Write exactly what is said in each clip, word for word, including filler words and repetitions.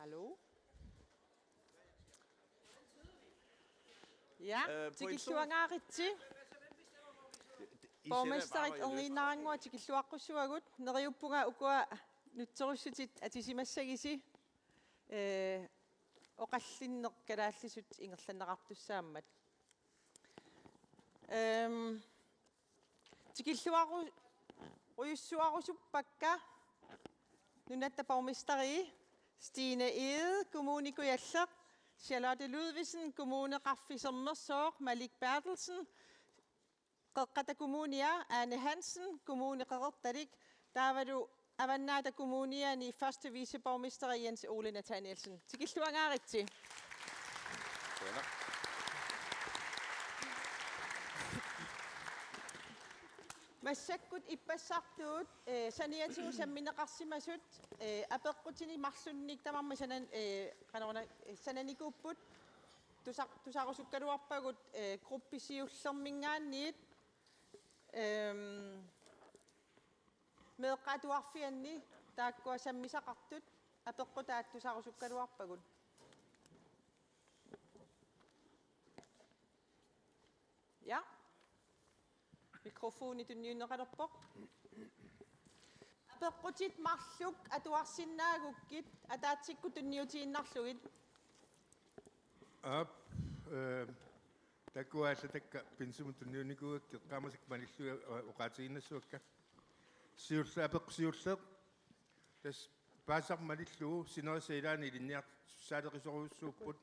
Hallo? Ja, øh, på en tikilluangaaritsi. Borgmesterit erniinnarannguaq tikilluaqqussuagut, neriuppunga ukua nutserussutit atisimassagisi, øh, oqallinneq kalaallisut ingerlanneqartussaammat. Øhm, tikilluaru-, -rujussuarusuppakka nunatta borgmesteri Stine Egede, Kommune Kujalleq, Charlotte Ludvigsen, Kommuneqarfik Sermersooq, Malik Berthelsen, Qeqqata Kommunia, Ane Hansen, Kommune Qeqertalik, taavalu Avannaata Kommuniani første viceborgmester Jens Ole Nathanielsen. Tikilluangaaritsi. Massakkut ippassartut, øh, saniatigut sammineqarsimasut, øh, apeqqutini marlunnik tamarmik sanan-, øh, qanoruna, øh, sananikuupput, tusa-, tusarusukkaluarpagut, øh, gruppit siullerminngaanniit, øhm, meeqqat atuarfianni taakkua sammisaqartut apeqqutaat tusarusukkaluarpagut. Ja. Mikrofoni tunniunneqalerpoq. Apeqqutit marluk atuarsinnaagukkit ataatsikkut tunniutiinnarlugit. Aap, øh, takuallatakka pinsimut tunniunikuugakkit eqqaamasakka malillugit, øh, oqaatigiinnassavakka. Siulleq, apeqqut siulleq. Tassa paasisaq malillugu sinerissap ilaani ilinniartitsisussaaleqisorujussuupput.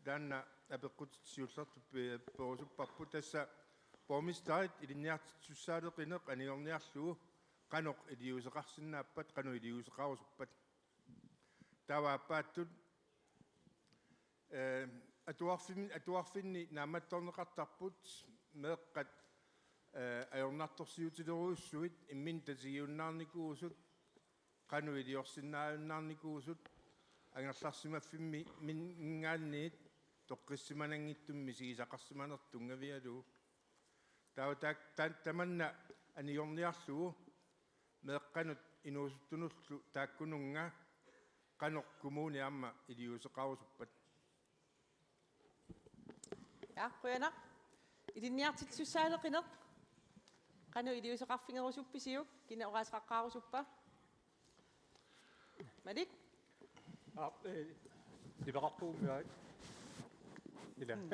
Taanna apeqqutit siullertut pe-, perusupparput, tassa borgmesterit ilinniartitsisussaaleqineq anigorniarlugu qanoq iliuuseqarsinnaappat, qanoq iliuuseqarusuppat. Taava aappaattut, øh, atuarfimmi-, atuarfinni naammattoorneqartarput meeqqat, øh, ajornartorsiutilerujussuit imminnut tatigiunnaarnikuusut, qanoq iliorsinnaajunnaarnikuusut, angerlarsimaffimmi-, -minngaanniit toqqissimananngitsumik misigisaqarsimanertut tunngavigalugu. Taava taak-, ta-, tamanna anigorniarlugu meeqqanut inuusuttunullu taakkununnga qanoq kommuni aamma iliuuseqarusuppat. Ja, qujanaq. Ilinniartitsisussaaleqineq. Qanoq iliuuseqarfigerusuppisiuk? Kina oqaaseqaqqaarusuppa? Malik? Aap, øh, nipeqarpugut, aap. Ila. Mm.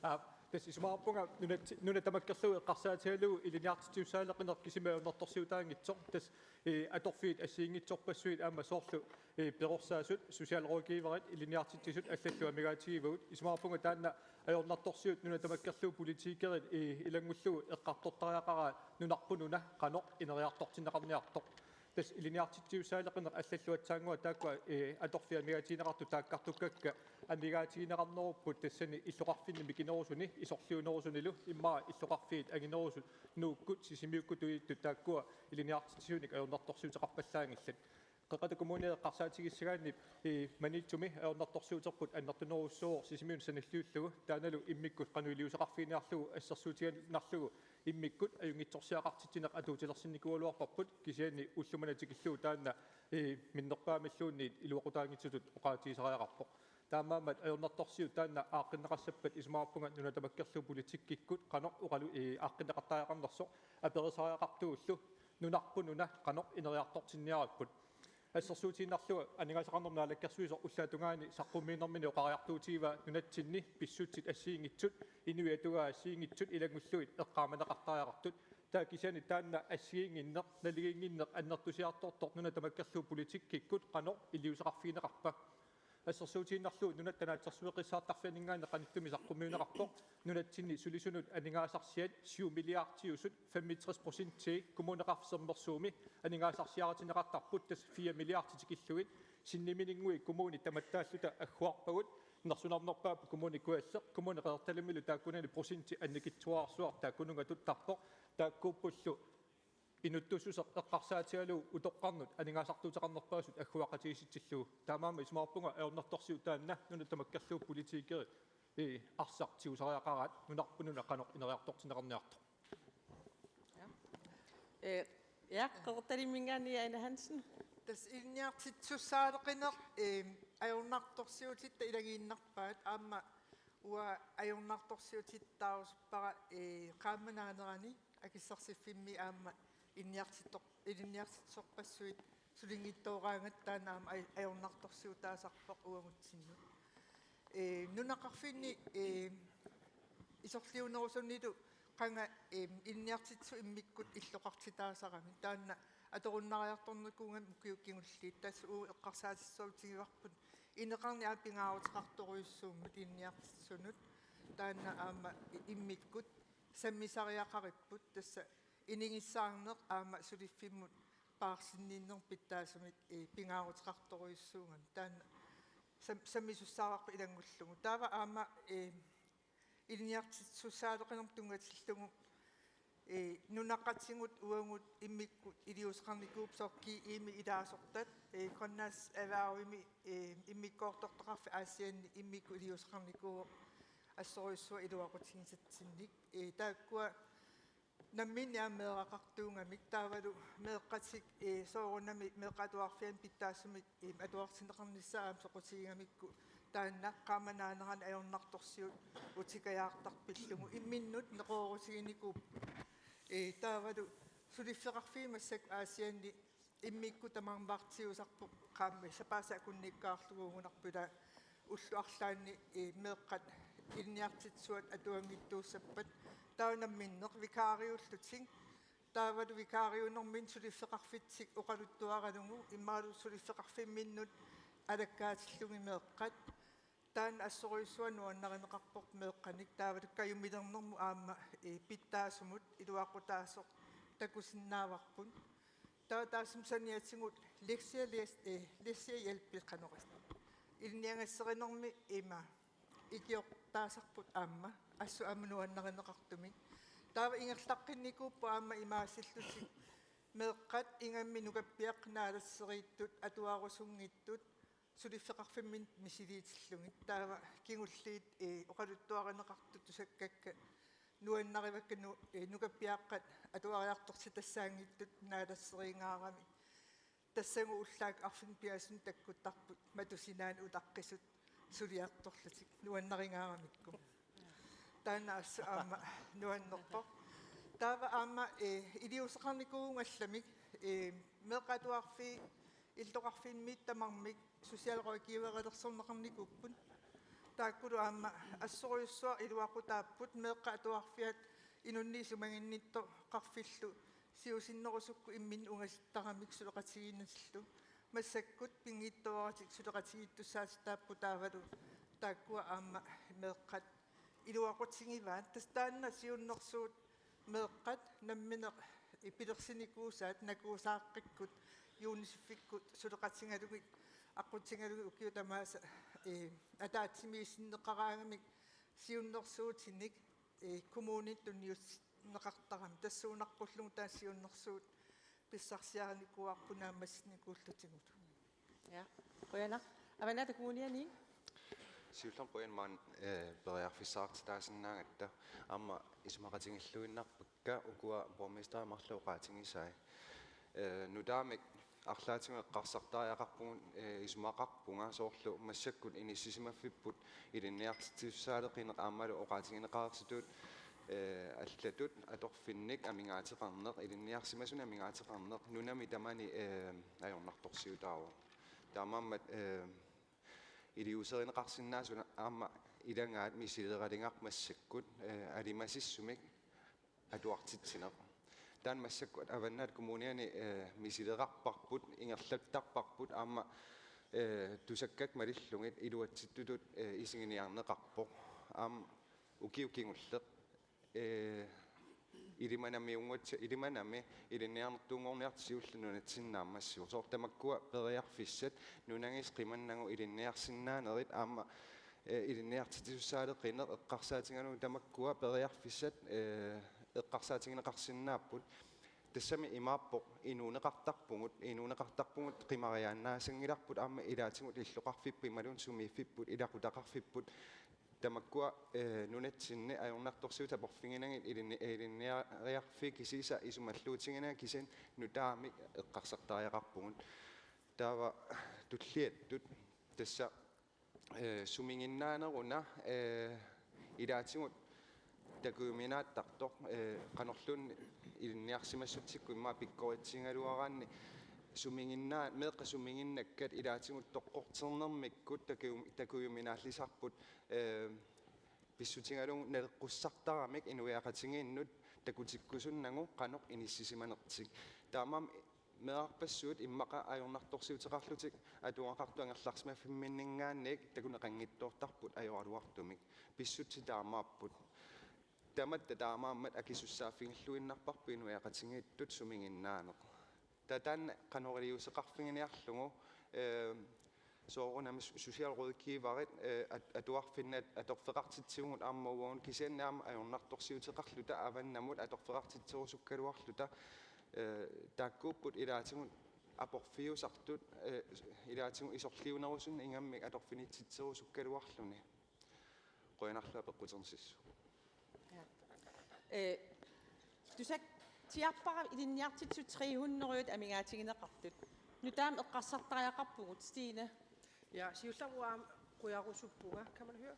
Aap, tassa isumaqarpunga nunat-, nuna tamakkerlugu eqqarsaatigalugu ilinniartitsisussaaleqineq kisimi ajornartorsiutaanngitsoq. Tassa, øh, atorfiit assigiinngitsorpassuit aamma soorlu, øh, perorsaasut, socialrådgiverit, ilinniartitsisut allallu amigaatigivagut. Isumaqarpunga taanna ajornartorsiut nuna tamakkerlugu politikerit, øh, ilanngullugu eqqartortariaqaraat nunarput una qanoq ineriartortinneqarniartoq. Tassa ilinniartitsisussaaleqineq allallu aatsaannguaq taakkua, øh, atorfiit amigaatigineqartut taakkartukkakka amigaatigineqarnerupput tassani illoqarfinni mikinerusuni, isorliunerusunilu, immaqa illoqarfiit anginerusut, Nuukkut, Sisimiukkut tuittut taakkua ilinniartitsisunik ajornartorsiuteqarpallaanngillat. Qeqqata Kommunia eqqarsaatigissagaanni, øh, Maniitsumi ajornartorsiuterput annertunerussuuvoq Sisimiunut sanilliullugu, taannalu immikkut qanoq iliuuseqarfiginiarlugu assersuutigiinnarlugu immikkut ajunngitsorsiaqartitsineq atuutilersinnikuugaluarparput, kisianni ullumimut tikillugu taanna, øh, minnerpaamilluunniit iluaqutaanngitsutut oqaatigisariaqarpoq. Taamaammat ajornartorsiut taanna aaqqinneqassappat isumaqarpunga nuna tamakkerlugu politikkikkut qanoq oqalu-, øh, aaqqinneqartariaqarnersoq aperisariaqartugullu nunarput una qanoq ineriartortinniaripput. Assersuutigiinnarlugu aningaasaqarnermut naalakkersuisoq ullaap tungaani saqqummiinermini oqariartuutigivaa nunatsinni pissutsit assigiinngitsut, inuit atugaat assigiinngitsut ilanngullugit eqqaamaneqartariaqartut. Taava kisianni taanna assigiinnginneq, naligiinnginneq annertusiartortoq nuna tamakkerlugu politikkikkut qanoq iliuuseqarfigineqarpa? Assersuutigiinnarlugu nunatta naatsorsueqqissaartarfianinngaanniit qanittumi saqqummiunneqarpoq nunatsinni sulisunut aningaasarsiat syv milliardiusut femogtres procentii Kommuneqarfik Sermersuumi aningaasarsiaritinneqartarput, tassa fire milliardit tikillugit. Sinniminninnguit kommunit tamattaalluta agguarpagut, nersunarnerpaap Kommune Kujalleq, Kommune Qeqertalimmilu taakkunani procentit annikitsuararsuaq taakkununnga tuttarpoq, taakkuuppullu inuttussuseq eqqarsaatigalugu utoqqarnut aningaasartuuteqarnerpaasut agguaqatigiissitsillugu. Taamaammat isumaqarpunga ajornartorsiut taanna nuna tamakkerlugu politikerit, øh, arsaq tigusariaqaraat nunarput una qanoq ineriartortinneqarniartoq. Ja. Øh, ja, Qeqertalimminngaanniit Ane Hansen. Tassa ilinniartitsisussaaleqineq, eh, ajornartorsiutitta ilagiinnarpaat, aamma uanga ajornartorsiutittaarusuppara, eh, qaammat naanerani akissarsiffimmit aamma ilinniartittor-, ilinniartitsisorpassuit sulinngitsooraangatta, taanna aamma aj-, ajornartorsiutaasarpoq uagutsinnut. Eh, nunaqarfinni, eh, isorliunerusunilu qanga, eh, ilinniartitsisut immikkut illoqartitaasarami. Taanna atorunnariartornikuugamik ukiut kingulliit. Tassa uagut eqqarsaatissuusinnaavarput ineqarneq aamma pingaaruteqartorujussuummat ilinniartitsisunut. Taanna aamma i-, immikkut sammisariaqaripput, tassa inigissaarneq aamma suliffimmut paarsinninnermut pitsaasumik, eh, pingaaruteqartorujussuugami. Taanna sam-, sammisussaavarput ilanngullugu. Taava aamma, eh, ilinniartitsisussaaleqinermut tunngatillugu, eh, nunaqqatigut uagut immikkut iliuuseqarnikuupput soorlu G E-mi ilaasortat, eh, Grønlands Erhvervimi, eh, immikkoortortaqarfik Aasianni immikkut iliuuseqarnikuuvoq assorujussuaq iluaqutigisatsinnik. Eh, taakkua namminneq aamma meeraqartuugamik, taavalu meeqqatik, eh, soorunami meeqqat atuarfianni pitsaasumik, eh, atuartinneqarnissaat aamma soqutigigamikku, taanna qaammat naanerani ajornartorsiut utikajaartarpillugu imminnut neqeroorutiginikuupput. Eh, taavalu suliffeqarfiit massakkut Aasianni immikkut tamarmik paartiusarput, qaammat sapaatip akunnikkaarlugu uunarput, ila ullut arlaanni, eh, meeqqat ilinniartitsisuat atuanngitsuussappat. Taava namminneq vikaariullutik. Taavalu vikaariunerminni suliffeqarfitsik oqaluttuaralugu imaluunniit suliffeqarfimminnut alakkaatillugit meeqqat. Taanna assorujussuaq nuannarineqarpoq meeqqanik, taavalu kajumilernermut aamma, eh, pitsaasumut iluaqutaasoq takusinnaavarput. Taava taassuma saniatigut lektie-, les-, eh, lektiehjælpi qanoq iliorniagasserinermi ima ikiortaasarput aamma, assut aamma nuannarineqartumik. Taava ingerlaqqinnikuupput aamma imaassillutik meeqqat ingammik nukappiaqqat naalasseriittut atuarusunngitsut suliffeqarfimminni misiliitillugit. Taava kingulliit, eh, oqaluttuarineqartut tusakkakka nuannarivakka nu-, eh, nukappiaqqat atuariartortitassaanngitsut naalasseriinngaarami. Tassagu ullaakkut arfineq-pingasunut takkuttarput matusinaanut utaqqisut suliartorlutik nuannarinngaaramikkit. Taanna assut aamma nuannerpoq. Taava aamma, eh, iliuuseqarnikuuvugut allamik, eh, meeqqat atuarfiit illoqarfimmiit tamarmik socialrådgivereersorneqarnikuupput. Taakkulu aamma assorujussuaq iluaqutaapput, meeqqat atuarfiat inunnik isumaginnittoqarfillu siusinnerusukkut imminnut ungasittaramik suleqatigiinnatillu. Massakkut pinngitsooratik suleqatigiittussaatitaapput, taavalu taakkua aamma meeqqat iluaqutigivaat. Tassa taanna siunnersuut meeqqat namminneq pilersinikuusaat Nakuusaaqqakkut UNICEF-ikkut suleqatigalugit, aqqutigalugit ukiut tamaasa, eh, ataatsimiissinneqaraangamik siunnersuutinik, eh, kommunit tunniussinneqartarami. Tassuunaqqullugu taanna siunnersuut pissarsiarinikuuarput naammassinnikuullutigu. Ja. Qujanaq. Avannaata Kommuniani. Siullermik qujanaq maani, eh, periarfissaqartitaasinnaagatta. Aamma isumaqatigiilluinnarpakka ukua borgmesteri marluk oqaatigisai. Eh, nutaamik arlaatigut eqqarsartariaqarpugut, eh, isumaqarpunga soorlu massakkut inissisimaffipput ilinniartitsisussaaleqineq aammalu oqaatigineqareersutut, eh, allatut atorfinnik amigaateqarneq, ilinniarsimasunik amigaateqarneq, nunami tamani, eh, ajornartorsiutaavoq. Taamaammat, eh, iliuuserineqarsinnaasut aamma ilagaat misileraluarput massakkut, eh, alimasissumik atuartitsineq. Taanna massakkut Avannaata Kommuniani, eh, misilerarparput, ingerlattarparput, aamma, eh, tusakkakka malillugit iluatsittutut, eh, isiginiarneqarpoq. Aamma ukiut kingulliit, eh, Ilimanamiunnguatsiaq, Ilimanami ilinniarnertuunngorniartoq siulleq nunatsinni naammassivoq. Soorlu tamakkua periarfissat nunanngitsut qimannagu ilinniarsinnaanerit aamma, eh, ilinniartitsisussaaleqineq eqqarsaatigalugu tamakkua periarfissat, eh, eqqarsaatigineqarsinnaapput. Tassami imaappoq inuuneqartarpugut, inuuneqartarpugut qimariaannaasanngilarput aamma ilaatigut illoqarfipput imaluunniit sumiiffipput ilaqutaqarfipput. Tamakkua, eh, nunatsinni ajornartorsiutit aporfiginagit ilinni-, ilinniariarfiit kisiisa isumalluutiginagit kisianni nutaamik eqqarsartariaqarpugut. Taava tulliattut tassa, eh, sumiginnaaneruna, eh, ilaatigut takujuminaattartoq, eh, qanorluunniit ilinniarsimassutsikkut immaqa pikkoritsigigaluaraanni sumiginnaa-, meeqqat sumiginnakkat ilaatigut toqqorternermikkut takujum-, takujuminaallisarput, eh, pissutigalugu naleqqussartaramik inuiaqatigiinnut takutikkusunnagu qanoq inissisimanertik. Taamaammat meerarpassuit immaqa ajornartorsiuteqarlutik atugaqartut angerlarsimaffimminninngaanniit takuneqanngitsoortarput ajoraluartumik. Pissutsit taamaapput. Tamatta taamaammat akisussaaffigiilluinnarparput inuiaqatigiittut sumiginnaaneq. Taava taanna qanoq iliuuseqarfiginiarlugu, eh, soorunami so-, socialrådgiverit, eh, at-, atuarfinni at-, atorfeqartitsivugut aamma uagut kisianni aamma ajornartorsiuteqarluta avannamut atorfeqartitserusukkaluarluta, eh, taakkuupput ilaatigut aporfiusartut, eh, ilaatigut isorliunerusunik ingammik atorfinitsitserusukkaluarluni. Qujanarlu apeqquternississuaq. Ja. Eh, tusatsiarpara ilinniartitsisut tre hundrede amigaatigineqartut. Nutaamik eqqarsartariaqarpugut, Stine. Ja, siullermik aamma qujarusuppunga, kan man høre?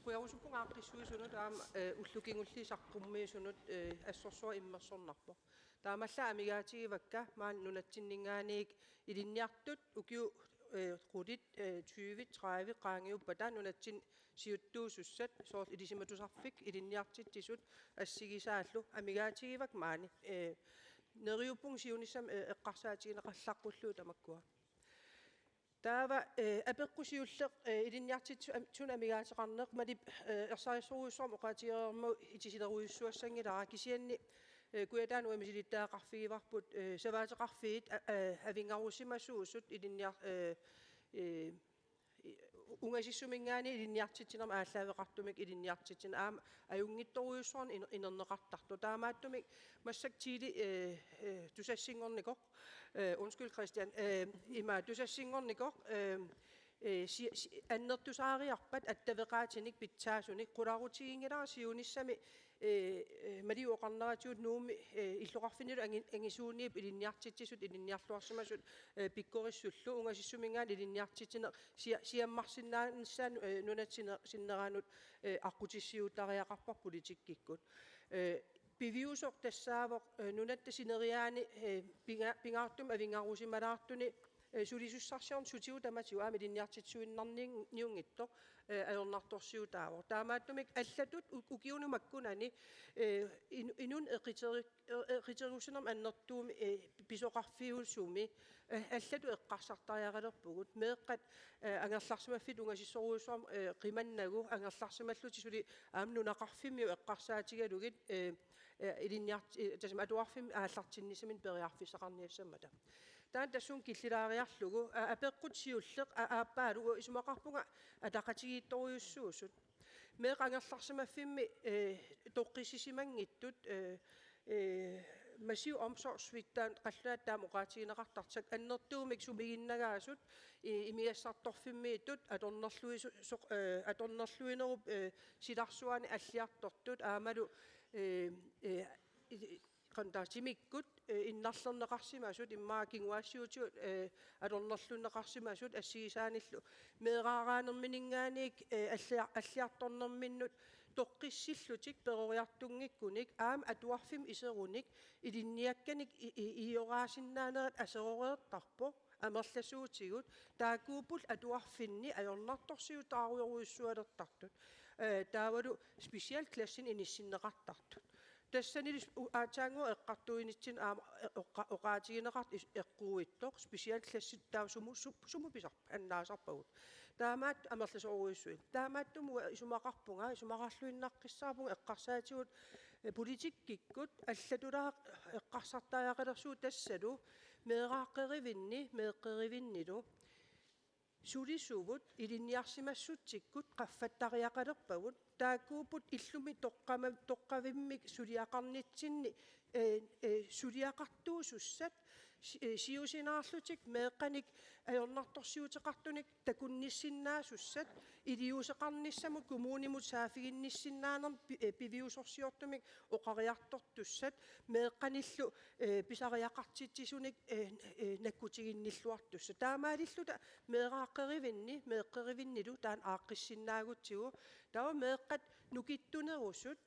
Qujarusuppunga aaqqissuisunut aamma, eh, ullut kingulliit saqqummiisunut, eh, assorsuaq immersornarpoq. Taamaallaat amigaatigivakka maani nunatsinninngaanniit ilinniartut ukiut, eh, qulit, eh, tyve, tredive qaangiuppata nunatsinni siuttuusussat, soorlu Ilisimatusarfik, ilinniartitsisut assigisaallu amigaatigivakka maani. Eh, neriuppunga siunissami, eh, eqqarsaatigineqallaqqullugu tamakkua. Taava, eh, apeqqut siulleq, eh, ilinniartitsisut am-, suna amigaateqarneq, Malip, eh, ersarissorujussuarmik oqaatigereermagu itisilerujussuassanngilara, kisianni, eh, Kujataani uagut misilittagaqarfigivarput, eh, savaateqarfiit a-, eh, avinngarusimasuusut ilinniar-, eh, eh, i-, ungasissuminngaanniit ilinniartitsinermik aallaaveqartumik ilinniartitsineq aamma ajunngitsorujussuarnik iner-, inerneqartartoq. Taamaattumik massakkut Tele, eh, eh, tusassinngornikoq, eh, undskyld, Christian, eh, ima tusassinngornikoq, eh, eh, si-, si-, annertusaariarpat attaveqaatinik pitsaasunik qularutiginngilara siunissami, eh, eh, Malip oqarneratigut Nuummi, eh, illoqarfinnilu angi-, angisuuniippoq ilinniartitsisut, ilinniarluarsimasut, eh, pikkorissullu, ungasissuminngaanniit ilinniartitsineq sia-, siammarsinnaanissaa, eh, nunatsinni-, sinneranut, eh, aqqutissiuuttariaqarparput politikkikkut. Eh, piviusoq tassaavoq, eh, nunatta sineriaani, eh, pinga-, pingaartumik avinngarusimalaartuni, eh, sulisussarsiorneq sutigut tamatigut aamma ilinniartitsisuinnarniunngitsoq, eh, ajornartorsiutaavoq. Taamaattumik allatut u-, ukiuni makkunani, eh, in-, inunnut eqiteri-, eh, eqiterussinermik annertuumik, eh, pisoqarfiusumi, eh, allatut eqqarsartariaqalerpugut. Meeqqat, eh, angerlarsimaffittut ungasissorujussuarmik, eh, qimannagu angerlarsimallutik suli aamma nunaqarfimmiut eqqarsaatigalugit, eh, eh, ilinniart-, eh, tassami atuarfimmi aallartinnissaminnut periarfissaqarniassammata. Taanna tassunga killilaariarlugu, a-, apeqqut siulleq, a-, aappaalu isumaqarpunga ataqatigiittorujussuusut. Meeqqat angerlarsimaffimmi, eh, toqqissisimanngitsut, eh, eh, massiv omsorgssvigt taanna qallunaatut taama oqaatigineqartartoq, annertuumik sumiginnagaasut, i-, imigassartorfimmiittut atornerluisu-, soq-, eh, atornerluinerup, eh, silarsuaani alliartortut aammalu, eh, eh, i-, qanoq taava timikkut, eh, innarlerneqarsimasut, immaqa kinguaassiuutitigut, eh, atornerlunneqarsimasut assigisaanillu meeraaraanermininngaanniit, eh, allia-, alliartornerminnut toqqissillutik peroriartunngikkunik aamma atuarfimmi iserunik ilinniakkanik i-, i-, ioraasinnaanerat aseroreertarpoq, amerlasuutigut taakkuupput atuarfinni ajornartorsiutaarujorujussualertartut, eh, taavalu specialklassini inissinneqartartut. Tassanilu s-, u-, aatsaannguaq eqqartuinitsinni aamma e-, oqqa-, oqaatigineqartoq is-, eqquuitsoq, specialklassit taava sumu-, su-, sumut pisarpat, annaasarpagut. Taamaattumik amerlasoorujussuit. Taamaattumik uanga isumaqarpunga, isumaqarluinnaqqissaarpunga eqqarsaatigut, eh, politikkikkut allatulaaq eqqarsartariaqalersugut tassalu meeraaqqerivinni, meeqqerivinnilu sulisuvut ilinniarsimassutsikkut qaffattariaqalerpagut, taakkuupput illumi toqqama-, toqqavimmik suliaqarnitsinni, eh, eh, suliaqartuusussat, Si-, eh, siusinaarlutik meeqqanik ajornartorsiuteqartunik takunnissinnaasussat iliuuseqarnissamut kommunimut saaffiginnissinnaanermut pi-, eh, piviusorsiortumik oqariartortussat meeqqanillu, eh, pisariaqartitsisunik, eh, eh, nakkutiginnilluartussat. Taamaalilluta meeraaqqerivinni, meeqqerivinnilu taanna aaqqissinnaagutsigit. Taava meeqqat nukittunerusut,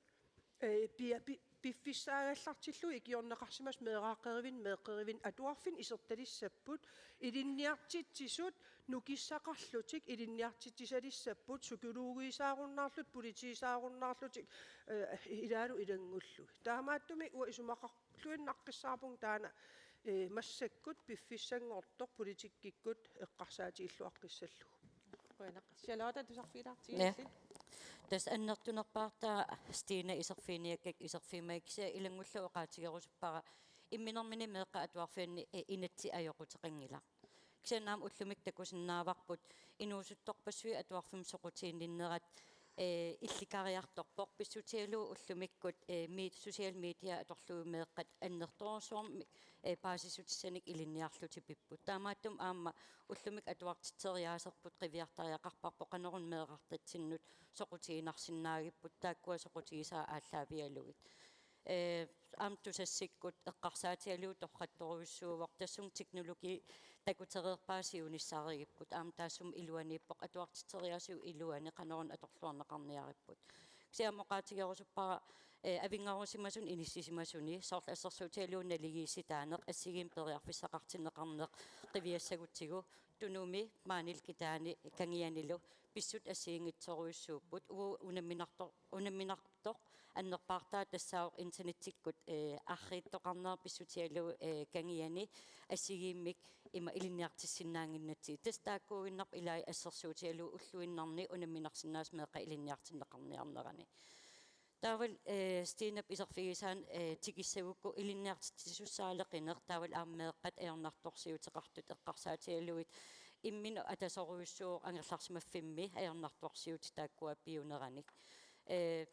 eh, pia-, pi-, piffissaagallartillugu ikiorneqarsimasut meeraaqqerivinni, meeqqerivinni atuarfinni isertalissapput, ilinniartitsisut nukissaqarlutik ilinniartitsisalissapput, psykologiisaarunnaarlutik, politiisaarunnaarlutik, eh, ilaalu ilanngullugit. Taamaattumik uanga isumaqarluinnaqqissaarpunga taanna, eh, massakkut piffissanngortoq politikkikkut eqqarsaatigilluaqqissallugu. Qujanaq. Charlotte, tusarfigilaartigu. Ja. Tassa annertunerpaartaa Stina iserfiginiakkakka iserfigimmagit, kisianni ilanngullugu oqaatigerusuppara imminermini meeqqat atuarfianni, eh, inatsit ajoquteqanngilaq. Kisianni aamma ullumikkut takusinnaavarput inuusuttorpassuit atuarfimmut soqutiginninnerat, eh, illikariartorpoq, pissutigalugu ullumikkut, eh, miit-, social media atorlugit meeqqat annertoorujussuarmik, eh, paasissutissanik ilinniarlutik pipput. Taamaattumik aamma ullumikkut atuartitseriaaserput qiviartariaqarparput, qanoruna meerartatsinnut soqutiginarsinnaagipput, taakkua soqutigisaat aallaavigalugit. Eh, aamma Tusassikkut eqqarsaatigalugu torrattorujussuuvoq, tassunga teknologi takutereerpaa siunissarigipput, aamma taassuma iluaniippoq, atuartitseriaaseq iluani qanoruna atorluarneqarniaripput. Kisianni aamma oqaatigerusuppara, eh, avinngarusimasuni inissisimasuni, soorlu assersuutigalugu naligiissitaaneq, assigiimmik periarfissaqartinneqarneq qiviassagutsigu, Tunumi maanilu Kitaani Kangianilu pissutsit assigiinngitsorujussuupput, uagut unamminarto-, unamminartoq annerpaartaa tassaavoq internettikkut, eh, arriitsoqarnera pissutigalugu, eh, Kangiani assigiimmik ima ilinniartissinnaannginnatsigit. Tassa taakkuuginnarpoq ilai assersuutigalugu ulluinnarni unamminarsinnaasut meeqqat ilinniartinneqarniarnerani. Taavalu, eh, Stinap iserfigisaanut, eh, tikissagukku ilinniartitsisussaaleqineq, taavalu aamma meeqqat ajornartorsiuteqartut eqqarsaatigalugit imminut atasorujussuuvoq angerlarsimaffimmi ajornartorsiutit taakkua piuneranik. Eh,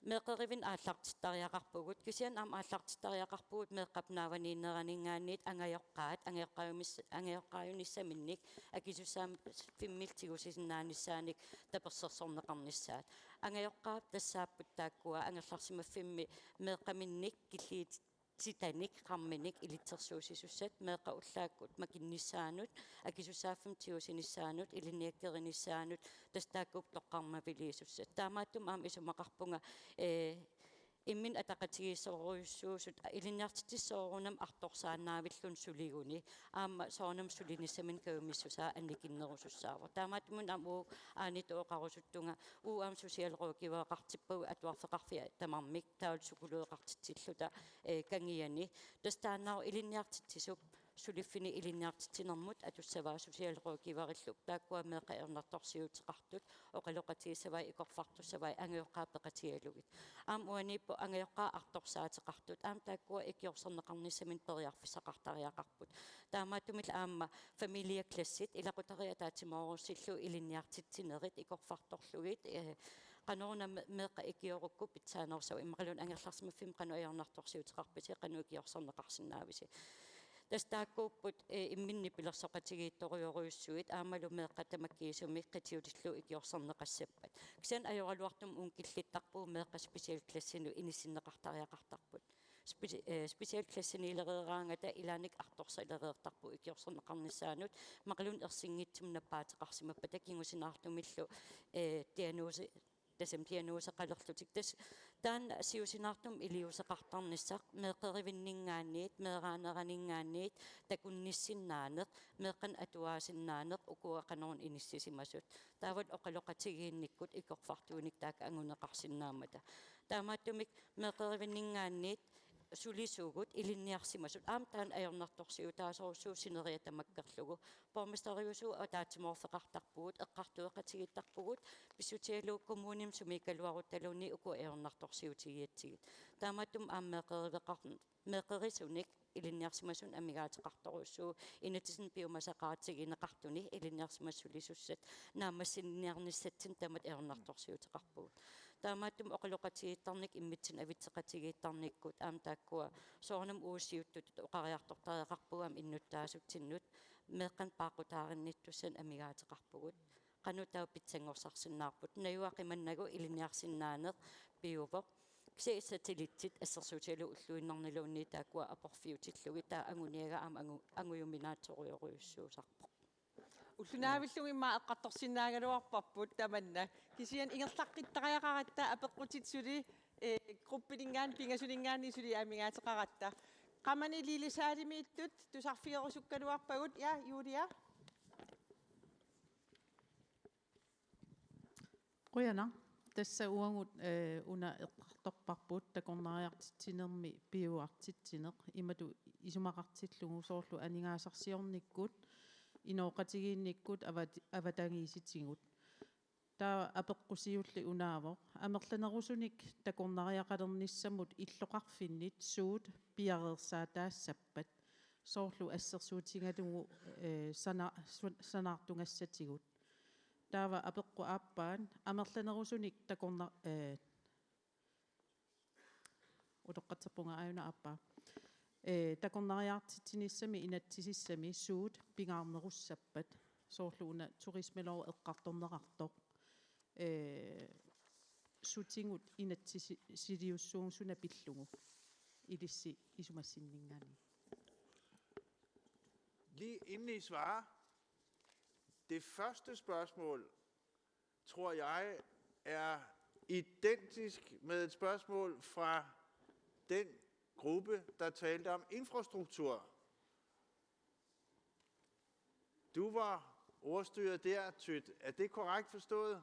meeqqerivinni aallartittariaqarpugut, kisianni aamma aallartittariaqarpugut meeqqap naavaniinneraninngaanniit angajoqqaat, angajoqqaajumis-, angajoqqaajunissaminnik akisussaaffimmillu tigusisinnaanissaanik tapersersorneqarnissaat. Angajoqqaat tassaapput taakkua angerlarsimaffimmi meeqqaminnik killiit-, -titanik, qarminik ilitsersuussisussat, meeqqat ullaakkut makinnissaannut, akisussaaffimmut tigusinissaannut, ilinniakkerinissaannut, tassa taakkuupput toqqarmaviliisussat. Taamaattumik aamma isumaqarpunga, eh, imminut ataqatigiissorujussuusut, ilinniartitsisut soorunami artorsaannaavilluni suliguni, aamma soorunami sulinissaminnik kajumissusaa annikinnerusussaavoq. Taamaattumik aamma uagut aanitut oqarusuttunga, uagut aamma socialrådgivereqartippagut atuarfeqarfiat tamarmik, taavalu psykologeqartitsilluta, eh, Kangiani. Tassa taannaavoq ilinniartitsisup suliffini ilinniartitsinermut atussavaa, socialrådgiverillu, taakkua meeqqat ajornartorsiuteqartut, oqaloqatigissavaat, ikorfartussavaat, angajoqqaat peqatigalugit. Aamma uaniippoq angajoqqaat artorsaateqartut, aamma taakkua ikiorserneqarnissaminnik periarfissaqartariaqarput. Taamaattumillu aamma familieklassit, ilaqutariit ataatsimoorussillugu ilinniartitsinerit ikorfartorlugit, eh, qanoruna me-, meeqqat ikiorukku pitsaanerussava, immaqaluunniit angerlarsimaffimmi qanoq ajornartorsiuteqarpisi, qanoq ikiorserneqarsinnaavisi. Tassa taakkuupput, eh, imminut nipilersoqatigiittorujorujussuit, aammalu meeqqat tamakkiisumik qitiutillugu ikiorserneqassappat. Kisianni ajoraluartumik uunga killittarpugut meeqqat specialklassinut inissinneqartariaqartarput. Speci-, eh, specialklassiniilereeraangata ilaannikkut artorsalereertarput ikiorserneqarnissaannut, immaqaluunniit ersinngitsumik nappaateqarsimappata, kingusinaartumillu, eh, diagnose, tassami diagnoseqalerlutik. Tassa taanna siusinaartumik iliuuseqartarnissaq, meeqqerivinninngaanniit, meeraaneraninngaanniit takunnissinnaaneq, meeqqanik atuaasinnaaneq, ukua qanoruna inissisimasut. Taavalu oqaloqatigiinnikkut ikorfartuinik taakku anguneqarsinnaammata. Taamaattumik meeqqerivinninngaanniit sulisugut ilinniarsimasut, aamma taanna ajornartorsiutaasorujussuuvoq sineriak tamakkerlugu. Borgmesteriusugut ataatsimoorfeqartarpugut, eqqartueqatigiittarpugut, pissutigalugu kommunimi sumiikkaluaruttaluunniit uku ajornartorsiutigigatsigit. Taamaattumik aamma meeqqeriveqar-, meeqqerisunik ilinniarsimasunik amigaateqartorujussuuvoq, inatsisinni piumasaqaatigineqartuni ilinniarsimasut sulisussat naammassineqarnissatsinnut tamatta ajornartorsiuteqarpugut. Taamaattumik oqaloqatigiittarnikkut immitsinnut avitseqatigiittarnikkut aamma taakkua soorunami uagut siuttutut oqariartortariaqarpugut aamma innuttaasutsinnut meeqqanik paaqqutaarinnittussanik amigaateqarpugut. Qanoq taava pitsanngorsarsinnaarput? Najugaqqimannagu ilinniarsinnaaneq piuvoq. Kisianni satellitsit assersuutigalugu ulluinnarniluunniit taakkua aporfiutillugit taava anguniagaq aamma angu-, angujuminaatsorujorujussuusarpoq. Ulloq naavillunga immaqa eqqartorsinnaagaluarparput tamanna. Kisianni ingerlaqqittariaqaratta apeqqutit suli, eh, gruppininngaanniit pingasuninngaanniit suli amigaateqaratta. Qamani Lille Saalimiittut tusarfigerusukkaluarpagut, ja, Julia? Qujanaq. Tassa uagut, eh, una eqqartorparput takornariartitsinermi piuartitsineq imatut isumaqartillugu soorlu aningaasarsiornikkut, inooqatigiinnikkut, avat-, avatangiisitigut. Taava apeqqut siulleq unaavoq: Amerlanerusunik takornariaqalernissamut illoqarfinnit suut piareersaassappat? Soorlu assersuutigalugu, eh, sana-, su-, sanaartugassatigut. Taava apeqqut aappaat: Amerlanerusunik takorna-, eh, utoqqatserpunga aajuna aappaa. Eh, takornariartitsinissami inatsisissami suut pingaarnerussappat? Soorlu una turismelov eqqartorneqartoq. Eh, sutigut inatsisi-, siliussuugut suna pillugu ilissi isumassinninngaanniit. Lige inden I svarer, det første spørgsmål, tror jeg, er identisk med et spørgsmål fra den gruppe, der talte om infrastruktur. Du var ordstyrer der, Tyt. Er det korrekt forstået?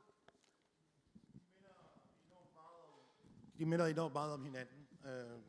De minder enormt meget om hinanden. Øh,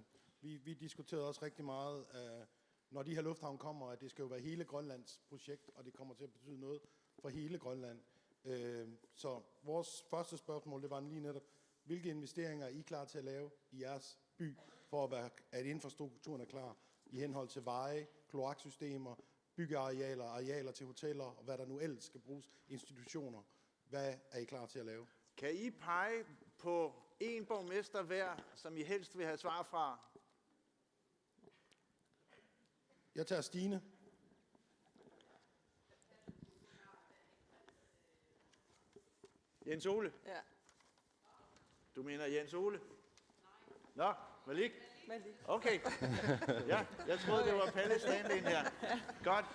vi, vi diskuterede også rigtig meget, øh, når de her lufthavne kommer, at det skal jo være hele Grønlands projekt, og det kommer til at betyde noget for hele Grønland. Øh, så vores første spørgsmål, det var lige netop, hvilke investeringer er I klar til at lave i jeres by, for at, være, at infrastrukturen er klar i henhold til veje, kloaksystemer, byggearealer, arealer til hoteller, og hvad der nu ellers skal bruges, institutioner? Hvad er I klar til at lave? Kan I pege på en borgmester hver, som I helst vil have svar fra? Jeg tager Stine. Jens Ole? Ja. Du mener Jens Ole? Nå, Malik? Malik. Okay. Ja, jeg troede, det var Palle stand-in her. Godt.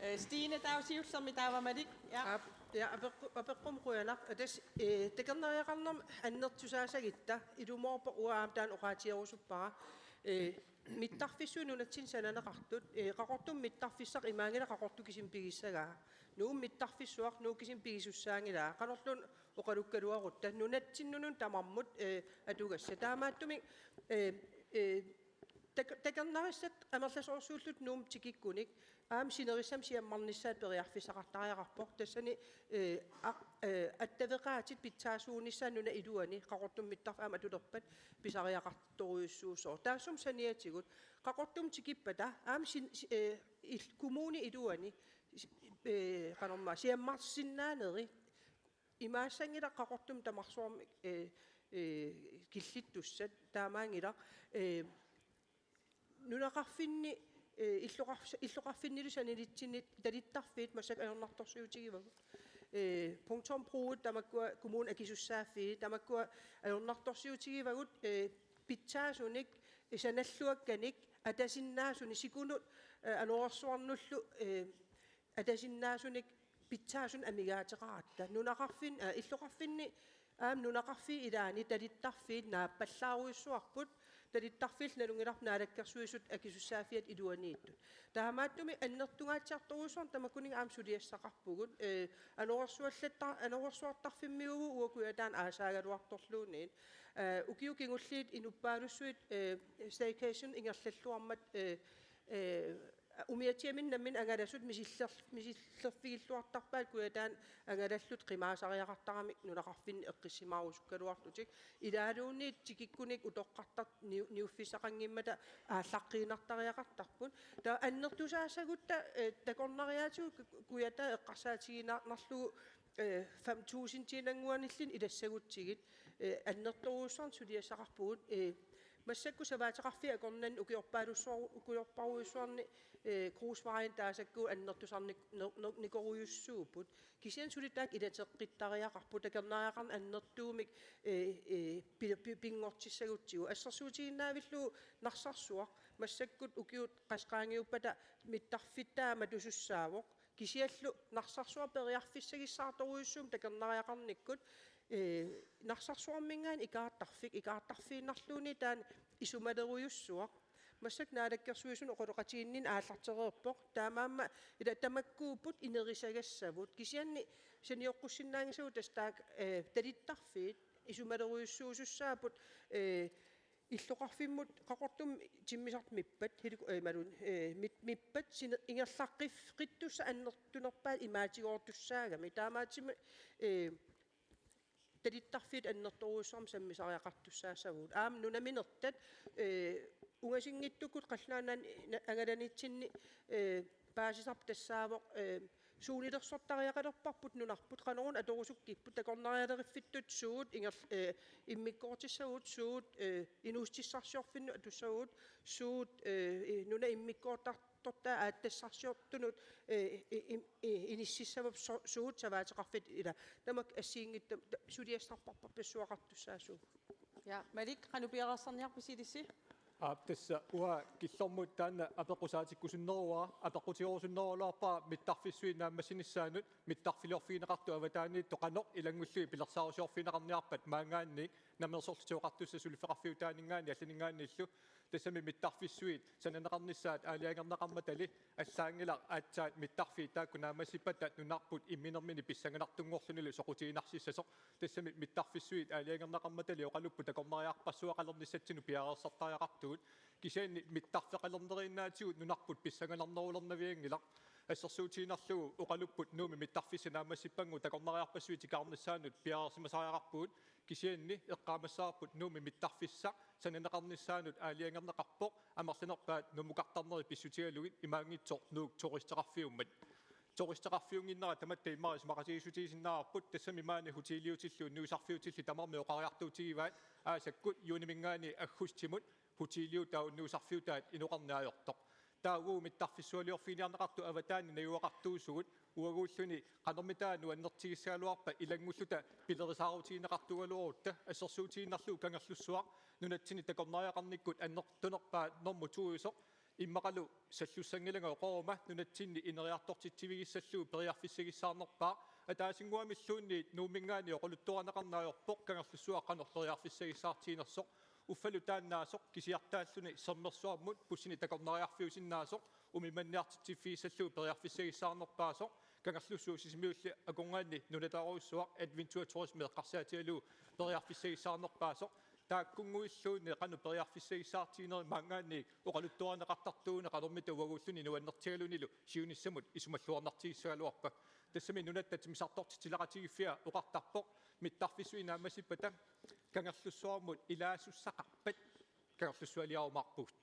Eh, Stine, taava siullermik taava Malik. Ja. Aap, ja, apeqqu-, apeqqummi qujanaq. Tassa, eh, takornariaqarnermut annertusaassagitta, ilumoorpoq uanga aamma taanna oqaatigerusuppara. Eh, mittarfissuit nunatsinni sananeqartut, eh, Qaqortumi mittarfissaq imaanngilaq Qaqortoq kisimi pigissagaa. Nuummi mittarfissuaq Nuuk kisimi pigisussaanngilaa. Qanorluunniit oqalukkaluarutta nunatsinnut tamarmut, eh, atugassat. Taamaattumik, eh, eh, tak-, takornarissat amerlasoorsuullutik Nuummut tikikkunik aamma sinerissami siammarnissaat periarfissaqartariaqarpoq. Tassani, eh, a-, eh, attaveqaatit pitsaasuunissaat nunap iluani Qaqortumi mittarfik aamma atulerpat pisariaqartorujussuusoq. Taassuma saniatigut Qaqortumi tikippata aamma sin-, si-, eh, il-, kommunip iluani, eh, qanormaa siammarsinnaaneri imaassanngilaq Qaqortumi tamarsuarmi, eh, eh, killittussat, taamaanngilaq, eh, nunaqarfinni, eh, illoqars-, illoqarfinnilu sanilitsinni talittarfiit massakkut ajornartorsiutigivagut. Eh, punktumbrugit tamakkua kommunip akisussaaffii, tamakkua ajornartorsiutigivagut, eh, pitsaasunik, eh, sanalluakkanik, atasinnaasunik, sikunut, eh, anorersuarnullu, eh, atasinnaasunik pitsaasunik amigaateqaratta. Nunaqarfin-, eh, illoqarfinni aamma nunaqarfiit ilaanni talittarfiit naappallaarujussuarput, talittarfiillu nalunngilarput Naalakkersuisut akisussaaffiata iluaniittut. Taamaattumik annertungaatsiartorujussuarnik tamakkuninnga aamma suliassaqarpugut, eh, anorersuallatta-, anorersuartarfimmiuuvugut uagut kujataani aasaagaluartorluunniit. Eh, ukiut kingulliit inuppaalussuit, eh, staycation ingerlalluarmat, eh, eh, umiatsiaminnik namminneq angalasut misillerf-, misillerfigilluartarpaat Kujataani angalallutik qimaasariaqartaramik nunaqarfinni eqqissimaarusukkaluarlutik. Ilaaluunniit tikikkunik utoqqartartut niu-, niuffissaqanngimmata aallaqqiinnartariaqartarput. Taava annertusaasagutta, eh, takornariaatigut Ku-, Kujataa eqqarsaatigiinnarlugu, eh, fem tusindiinannguanilluunniit ilassagutsigit, eh, annertoorujussuarnik suliassaqarpugut, eh, massakkut savaateqarfiit akornanni ukiorpaalussuar-, ukiorparujussuarni, eh, grusvejinik taasakkagut annertusarnik-, ner-, ner-, nikorujussuupput. Kisianni suli taakku ilateqqittariaqarput takornariaqarneq annertuumik, eh, eh, pi-, pi-, pinngortissagutsigu. Assersuutigiinnavillugu Narsarsuaq massakkut ukiut qassit qaangiuppata mittarfittaa matusussaavoq. Kisianni Narsarsuaq periarfissagissaartorujussuummat takornariaqarnikkut, eh, Narsarsuarminngaanniit ikaartarfik, ikaartarfiinnarluunniit taanna isumalerujussuaq. Massakkut Naalakkersuisunut oqaloqatigiinneq aallartereerpoq. Taamaammat ila tamakkuupput inerisagassavut. Kisianni sanioqqussinnaanngisavut tassa taakku, eh, talittarfiit isumalerujussuusussaapput, eh, illoqarfimmut Qaqortumi timmisartut mippat, heliku-, eh, imaluunniit, eh, mit-, mippat sine-, ingerlaqqif-, qittussat annertunerpaat imaatigoortussaagami. Taamaattumik, eh, talittarfiit annertoorujussuarmik sammisariaqartussaassavagut. Aamma nunaminertat, eh, ungasinngitsukkut qallunaat nunaanni na-, angalanitsinni, eh, paasisarput tassaavoq, eh, suunulersortariaqalerparput nunarput, qanoruna atorusukkipput, takornarialeriffittut suut inger-, eh, immikkoortissagut, suut, eh, inuussutissarsiorfinnut atussagut, suut, eh, i-, nunap immikkoortar-, tortaa aatsitassarsiortunut, eh, i-, im-, i-, inississavagut, su-, suut savaateqarfittut ila. Tamakku assigiinngitsut ta-, suliassarpassuaqartussaassuugut. Ja, Malik, qanoq piareersarniarpisi ilissi? Aap, tassa uanga killormut taanna apeqqusaatikkusunneruara, apeqqutigerusunnerugaluarpara mittarfissuit naammassinissaannut, mittarfiliorfigineqartut avataaniittut qanoq ilanngullugit pilersaarusiorfigineqarniarpat maanngaanniit Namminersorlutik Oqartussat suliffeqarfiutaaninngaanniit allaninngaanniillu. Tassami mittarfissuit sananeqarnissaat aalajangerneqarmatali allaanngilaq aatsaat mittarfiit taakku naammassippata nunarput imminermini pissanganartunngorlunilu soqutiginnarsissasoq. Tassami mittarfissuit aalajangerneqarmatali oqalupput takornariarpassuaqalernissatsinnik piareersartariaqartugut. Kisianni mittarfeqalerneriinnaatigut nunarput pissanganarnerulernavianngilaq. Assersuutigiinnarlugu oqalupput Nuummi mittarfissat naammassippagut takornariarpassuit tikaarnissaannut piareersimasariaqarpugut. Kisianni eqqaamassavarput Nuummi mittarfissaq sananeqarnissaanut aalajangerneqarpoq amerlanerpaat numukartarnerit pissutigalugit, imaanngitsoq Nuuk turisteqarfiummat. Turisteqarfiunnginnera tamatta immaqa isumaqatigiissutigisinnaavarput, tassami maani hoteliutillu unnuisarfiutillu tamarmik oqariartuutigivaat aasakkut juuniminngaanniit aggustimut hoteliutaa unnuisarfiutaat inoqarneq ajortoq. Taava uagut mittarfissualiorfiginiarneqartut avataani najugaqartuusugut, uaguulluni qanormita nuannertigissagaluarpat ilanngulluta pilerisaarutigineqartuugaluarutta. Assersuutigiinnarlugu Kangerlussuaq nunatsinni takornariaqarnikkut annertunerpaat normu to-iusoq, immaqalu sallussanngilanga oqaruma nunatsinni ineriartortitsivigissallugu periarfissagissaarnerpaaq. Ataasinnguamilluunniit Nuumminngaanniit oqaluttuarineqarneq ajorpoq Kangerlussuaq qanoq periarfissagissaartiginersoq. Uffalu taannaasoq kisiartaalluni Sermersuarmut bussini takornariarfiusinnaasoq umimanniartitsiffigissallugu periarfissagissaarnerpaasoq, Kangerlussuup Sisimiulli akornanni nunataarujussuaq Adventure Turisme eqqarsaatigalugu periarfissagissaarnerpaasoq, taakkunnguilluunniit qanoq periarfissagissaartiginerit maanngaanniit oqaluttuarineqartartuuguni qanormita uaguulluni nuannertigalunilu siunissamut isumalluarnartigissagaluarpat. Tassami nunatta timmisartortitsileqatigiiffia oqartarpoq mittarfissuit naammassippata Kangerlussuarmut ilaasussaqarpat Kangerlussualiarumaarpugut.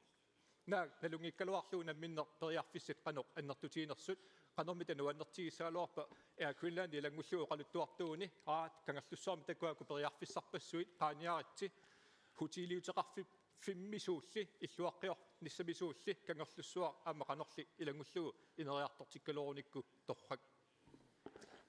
Naak nalunngikkaluarlugu namminneq periarfissat qanoq annertutiginersut, qanormita nuannertigissagaluarpat Air Greenland ilanngullugu oqaluttuartuuguni, aa, Kangerlussuarmi takuaku periarfissarpassuit, qaaniaritsi, hoteliuteqarfi-, fimmisuulli, illuaqqioq nissamisuulli, Kangerlussuaq aamma qanorli ilanngullugu ineriartortikkaluarunikku torrak.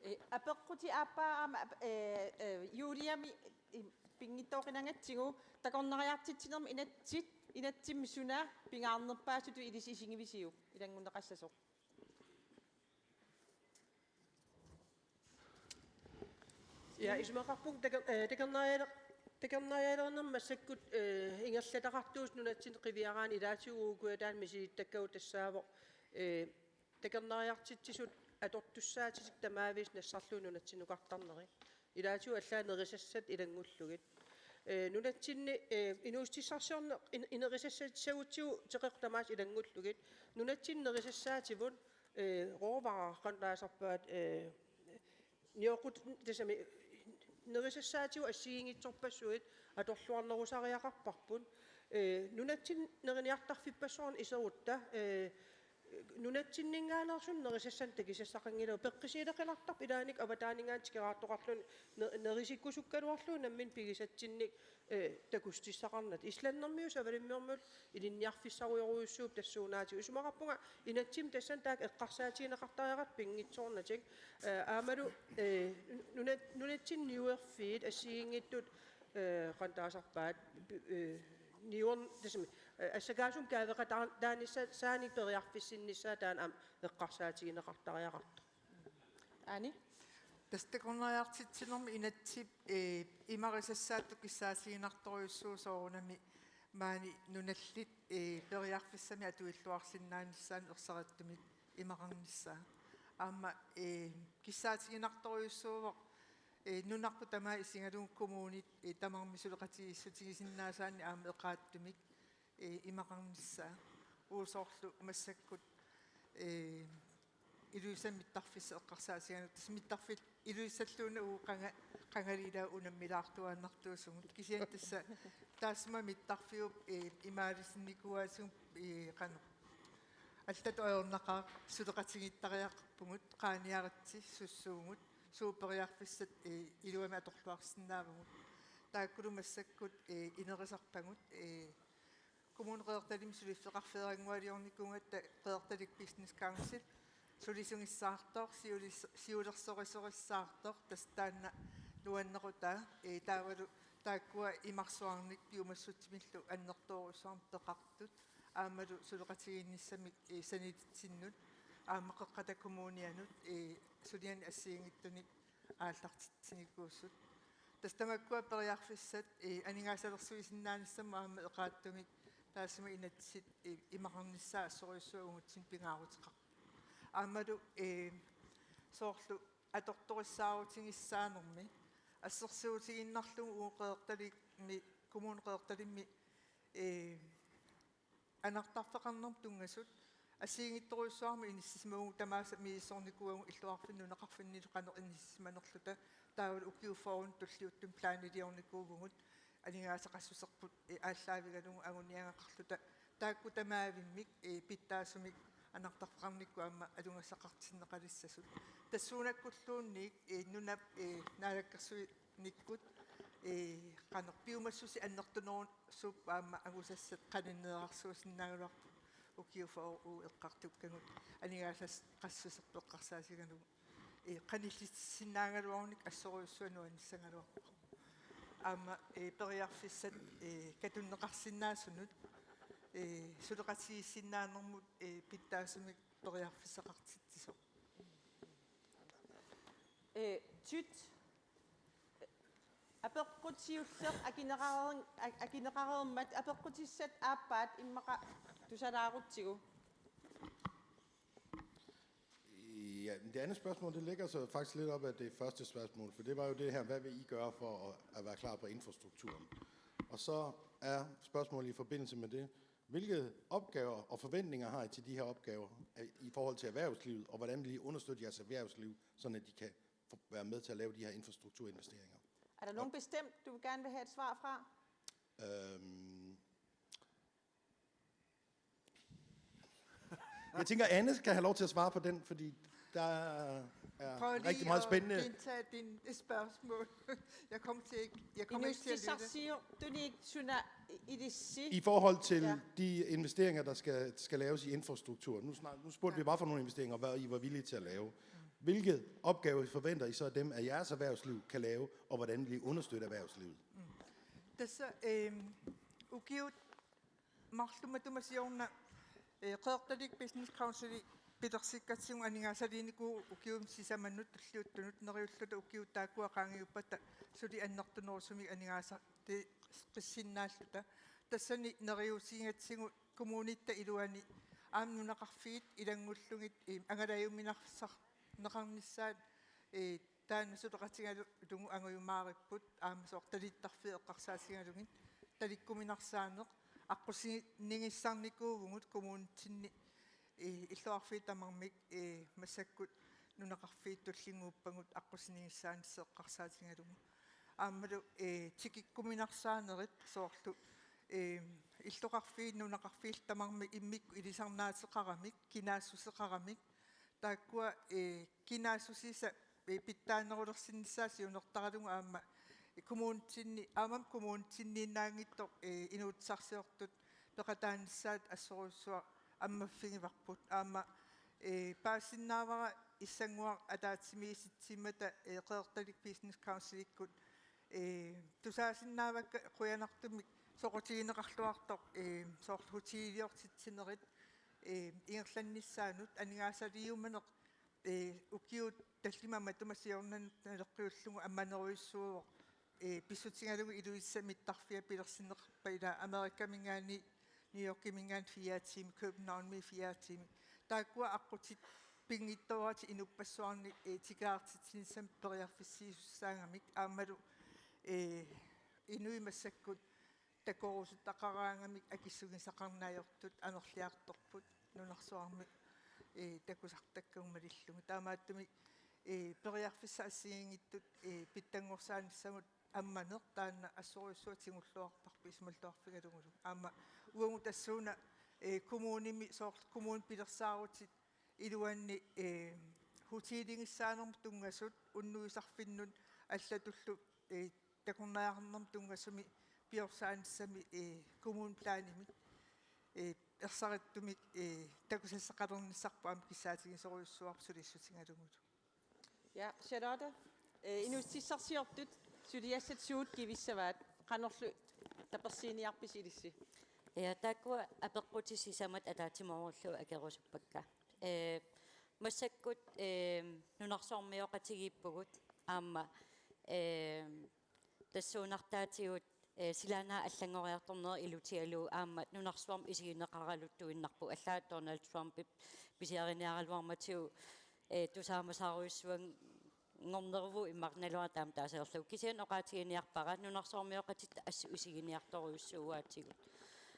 Eh, apeqqutit aappaa aamma, ap-, eh, eh, Juliami, eh, pinngitsooqinagatsigu, takornariartitsinermi inatsit, inatsimmi suna pingaarnerpaasutut ilissi isigivisiuk ilanngunneqassasoq? Ja, isumaqarpunga taker-, eh, takornarialer-, takornarialerinermi massakkut, eh, ingerlataqartuusoq nunatsinni qiviaraanni ilaatigut Kujataani misilittakkagut tassaavoq, eh, takornariartitsisut atortussaatitik tamaavisa nassarlugit nunatsinnukartarneri. Ilaatigut allaat nerisassat ilanngullugit. Eh, nunatsinni, eh, inuussutissarsiorneq in-, inerisassatissagutsigit teqeqqut tamaasa ilanngullugit. Nunatsinni nerisassaatigut, eh, råvarer qanoq taasarpaat, eh, nioqqut-, tassami, nerisassaatigut assigiinngitsorpassuit atorluarnerusariaqarparput. Eh, nunatsinni neriniartarfippassuarnik iserutta, eh, nunatsinninngaanneersunik nerisassanik takusassaqanngilagut, peqqisiileqinartarpoq ilaanni avataaninngaanniit tikeraartoqarluni ne-, nerisikkusukkaluarlugu nammineq pigisatsinnik, eh, takussutissaqarnata. Islandermiut savalimmiormiut ilinniarfissarujorujussuupput tassuunaatigut. Isumaqarpunga inatsimmi tassani taakku eqqarsaatigineqartariaqartut pinngitsoornatik. Eh, aammalu, eh, nunat-, nunatsinni niuerfiit assigiinngitsut, eh, qanoq taasarpaat, eh, niuern-, tassami, eh, assakaasumik kaaveqataanissaa-, saanik periarfissinnissaa taanna aamma eqqarsaatigineqartariaqartoq. Aani? Tassa takornariartitsinermi inatsit, eh, imarisassaatut kissaatiginartorujussuuvoq soorunami maani nunallit, eh, periarfissamik atuilluarsinnaanissaannut ersarittumik imaqarnissaa. Aamma, eh, kissaatiginartorujussuuvoq, eh, nunarput tamaat isigalugu kommunit, eh, tamarmik suleqatigiissutigisinnaasaannik aamma eqaattumik, eh, imaqarnissaa. Uagut soorlu massakkut, eh, Ilulissat mittarfissat eqqarsaatigalugu, tassa mittarfillit Ilulissalluunniit uagut qanga-, qangali ilaa unammilaartuaannartuusugut. Kisianni tassa taassuma mittarfiup, eh, imaalisinnikuuatigut, eh, qanoq, allatut ajornaqaaq suleqatigiittariaqarpugut, qaaniaritsi sussuugut, suut periarfissat, eh, iluamik atorluarsinnaavugut. Taakkulu massakkut, eh, inerisarpagut, eh, Kommune Qeqertalimmi suliffeqarfeeringualiornikuugatta Qeqertalik Business Council sulisugissaartoq, siulis-, siulersorisorissaartoq, tassa taanna nuannequtaa, ee, taavalu taakkua imarsuarnik piumassutsimillu annertoorujussuarmik peqartut, aammalu suleqatigiinnissamik, ee, sanilitsinnut, aamma Qeqqata Kommunianut, ee, sulianik assigiinngitsunik aallartitsinikuusut. Tassa tamakkua periarfissat, eh, aningaasalersuisinnaanissamut aamma eqaattumik taassuma inatsit, eh, imaqarnissaat assorujussuaq uagutsinnut pingaaruteqarpoq. Aammalu, eh, soorlu atortorissaarutigissanermi assersuutigiinnarlugu uagut Qeqertalimmi, Kommune Qeqertalimmi, eh, anartarfeqarnermut tunngasut assigiinngitsorujussuarmik inissisimavugut, tamaasa misissornikuuagut illoqarfinni nunaqarfinnilu qanoq inissisimanerluta, taavalu ukiut fyrrenut tulliuttuni planiliornikuuvugut aningaasaqassuserput, eh, aallaavigalugu anguniagaqarluta, taakku tamaavimmik, eh, pitsaasumik anartarfeqarnikkut aamma alugassaqartinneqalissasut. Tassuunakkulluunniit, eh, nunap, eh, naalakkersuinikkut, eh, qanoq piumassuseq annertuneru- -suup aamma angusassat qaninneerarsuusinnaagaluarput ukiut fyrre uagut eqqartukkagut aningaasaqassuserput eqqarsaatigalugu, eh, qanillissinnaagaluarunik assorujussuaq nuannissagaluarpoq. Aamma, eh, periarfissat, eh, katunneqarsinnaasunut, eh, suleqatigiissinnaanermut, eh, pitsaasumik periarfissaqartitsisoq. Eh, Thyt, apeqqut siulleq akineqareer-, a-, akineqareermat apeqqutissat aappaat immaqa tusalaarutsigu. Ja, det andet spørgsmål, det ligger så faktisk lidt op af det første spørgsmål, for det var jo det her, hvad vil I gøre for at, at være klar på infrastrukturen? Og så er spørgsmålet i forbindelse med det, hvilke opgaver og forventninger har I til de her opgaver, øh, i forhold til erhvervslivet, og hvordan vil I understøtte jeres erhvervsliv, sådan at de kan for-, være med til at lave de her infrastrukturinvesteringer? Er der nogen bestemt, du gerne vil have et svar fra? Øhm. Jeg tænker, Anne skal have lov til at svare på den, fordi der er Prøv rigtig lige meget at spændende gentage dine spørgsmål. Jeg kom til ikke, jeg kom ikke til at lytte. Inuussutissarsiortuni suna ilissi. I forhold til, ja, de investeringer, der skal, skal laves i infrastruktur. Nu snak-, nu spurgte, ja, vi, hvad for nogle investeringer, hvad I var villige til at lave. Hvilke opgaver forventer I så af dem, at jeres erhvervsliv kan lave, og hvordan vil I understøtte erhvervslivet? Mm. Tassa, øhm, ukiut marluk matuma siorna, eh, Qeqertalik Business Councili pilersikkatsigu aningaasaliinikuuvoq ukiumut sisamanut tulliuttunut, neriulluta ukiut taakkua qaangiuppata suli annertunerusumik aningaasaqqissinnaalluta. Tassani neriuutigigatsigu kommunitta iluani aamma nunaqarfiit ilanngullugit, eh, angalajuminarsarneqarnissaat, eh, Taanna suleqatigalugu angujumaaripput, aamma soorlu talittarfiit eqqarsaatigalugit talikkuminarsaaneq aqqusinigissarnikuuvugut kommunitsinni, ee, illoqarfiit tamarmik, ee, massakkut nunaqarfiit tullinnguuppagut aqqusinigissaanissaa eqqarsaatigalugu. Aammalu, ee, tikikkuminarsaanerit soorlu, ee, illoqarfiit nunaqarfiit tamarmik immikkut ilisarnaateqaramik, kinaassuseqaramik, taakkua, ee, kinaassusiisa, ee, pitsaanerulersinnissaa siunertaralugu aamma kommunitsinni, aammami kommunitsinniinnaanngitsoq, ee, inuussutissarsiortut peqataanissaat assorujussuaq ammaffigivarput. Aamma, ee, paasisinnaavara Issannguaq ataatsimiisitsimmata, ee, Qeqertalik Business Councilikkut, ee, tusaasinnaavakka qujanartumik soqutigineqarluartoq, ee, soorlu hoteliliortitsinerit, ee, ingerlannissaannut aningaasaliiumaneq, ee, ukiut tallimat matuma siornanut naleqqiullugu ammanerujussuuvoq, ee, pissutigalugu Ilulissat mittarfiat pilersinneqarpat, ila Amerikaminngaanniit New Yorkiminngaanniit fire timer, Københavnimi fire timer. Taakkua aqqutit pinngitsooratik inuppassuarnit, ee, tikaartitsinissamik periarfissiisussaagamik aammalu, ee, inuit massakkut takorusuttaqaraangamik akissugisaqarneq ajortut amerliartorput nunarsuarmi, ee, takusartakkagut malillugit. Taamaattumik, ee, periarfissat assigiinngitsut, ee, pitsanngorsaanissamut ammaneq taanna assorujussuaq tigulluartarpoq isumalluarfigalugulu. Aamma uagut tassuuna, ee, kommunimi soorlu kommunit pilersaarutit iluanni, ee, hoteligissaanermut tunngasut unnuisarfinnut allatullu, ee, takornariaqarnermut tunngasumik piorsaanissamik, ee, kommuneplanimik, ee, ersarittumik, ee, takusassaqalernissarput aamma kissaatigisorujussuarput sulissutigalugulu. Ja, Charlotte, eh, inuussutissarsiortut suliassat suut kivissavaat, qanorlu tapersiiniarpisi ilissi? Ja, taakkua apeqqutit sisamat ataatsimoorullu akerusuppakka. Eh, massakkut, eh, nunarsuarmioqatigiippugut aamma, eh, tassuunartaatigut, eh, silaannaap allanngoriartornera ilutigalugu aamma nunarsuarmi isigineqaraluttuinnarpoq, allaat Donald Trumpip pisiariniaraluarmatigut, eh, tusaamasaarujussuanngorneruvoq immaqa naluara taama taaseerlugu. Kisianni oqaatiginiarpara nunarsuarmioqatitta assut isiginiartorujussuuaatigut.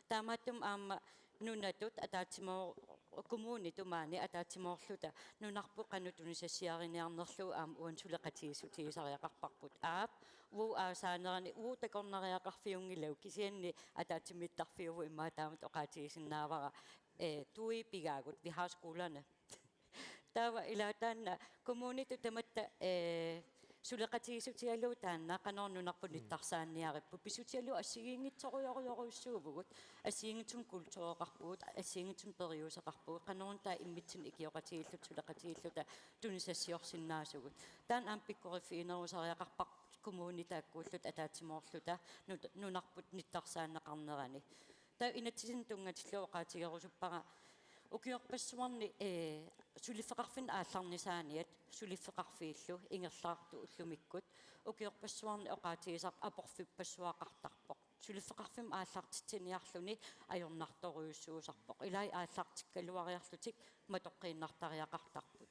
Taamaattumik aamma nunatut ataatsimo-, kommunitut maani ataatsimoorluta nunarput qanoq tunisassiariniarnerlugu aamma uani suleqatigiissutigisariaqarparput. Aap, uagut aasaanerani uagut takornariaqarfiunngilagut, kisianni ataatsimiittarfiuvoq, immaqa taamatut oqaatigisinnaavara, eh, tuit pigaagut, vi har skolerne. Taava ila taanna kommunitut tamatta, eh, suleqatigiissutigalugu taanna qanoq nunarput nittarsaanniaripput, pissutigalugu assigiinngitsorujorujorujussuuvugut, assigiinngitsumik kultureqarpugut, assigiinngitsumik periuseqarpugut, qanoruna taava immitsinnut ikioqatigiilluta suleqatigiilluta tunisassiorsinnaasugut. Taanna aamma pikkoriffiginerusariaqarparput kommunit taakkuulluta ataatsimoorluta nut-, nunarput nittarsaanneqarnerani. Taava inatsisinik tunngatillugu oqaatigerusuppara ukiorpassuarni, eh, suliffeqarfinni aallarnisaaniat suliffeqarfiillu ingerlaartut ullumikkut ukiorpassuarni oqaatigisarput aporfippassuaqartarpoq. Suliffeqarfimmik aallartitsiniarluni ajornartorujussuusarpoq. Ilai aallartikkaluariarlutik matoqqiinnartariaqartarput.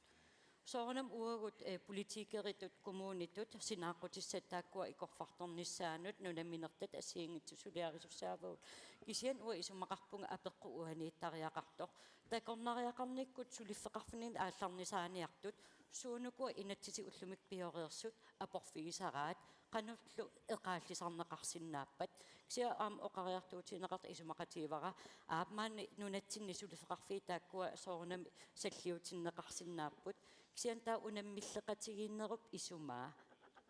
Soorunami uagut, eh, politikeritut, kommunitut sinaaqqutissat taakkua ikorfartornissaannut nunaminertat assigiinngitsut suliarisussaavagut. Kisianni uanga isumaqarpunga apeqqut uaniittariaqartoq. Takornariaqarnikkut suliffeqarfinni aallarnisaaniartut suunukua inatsisit ullumikkut pioreersut aporfigisaraat, qanorlu eqaallisarneqarsinnaappat. Kisianni aamma oqariartuutigineqartoq isumaqatigivara, aap, maani nunatsinni suliffeqarfiit taakkua soorunami salliutinneqarsinnaapput. Kisianni taava unammilleqatigiinnerup isumaa.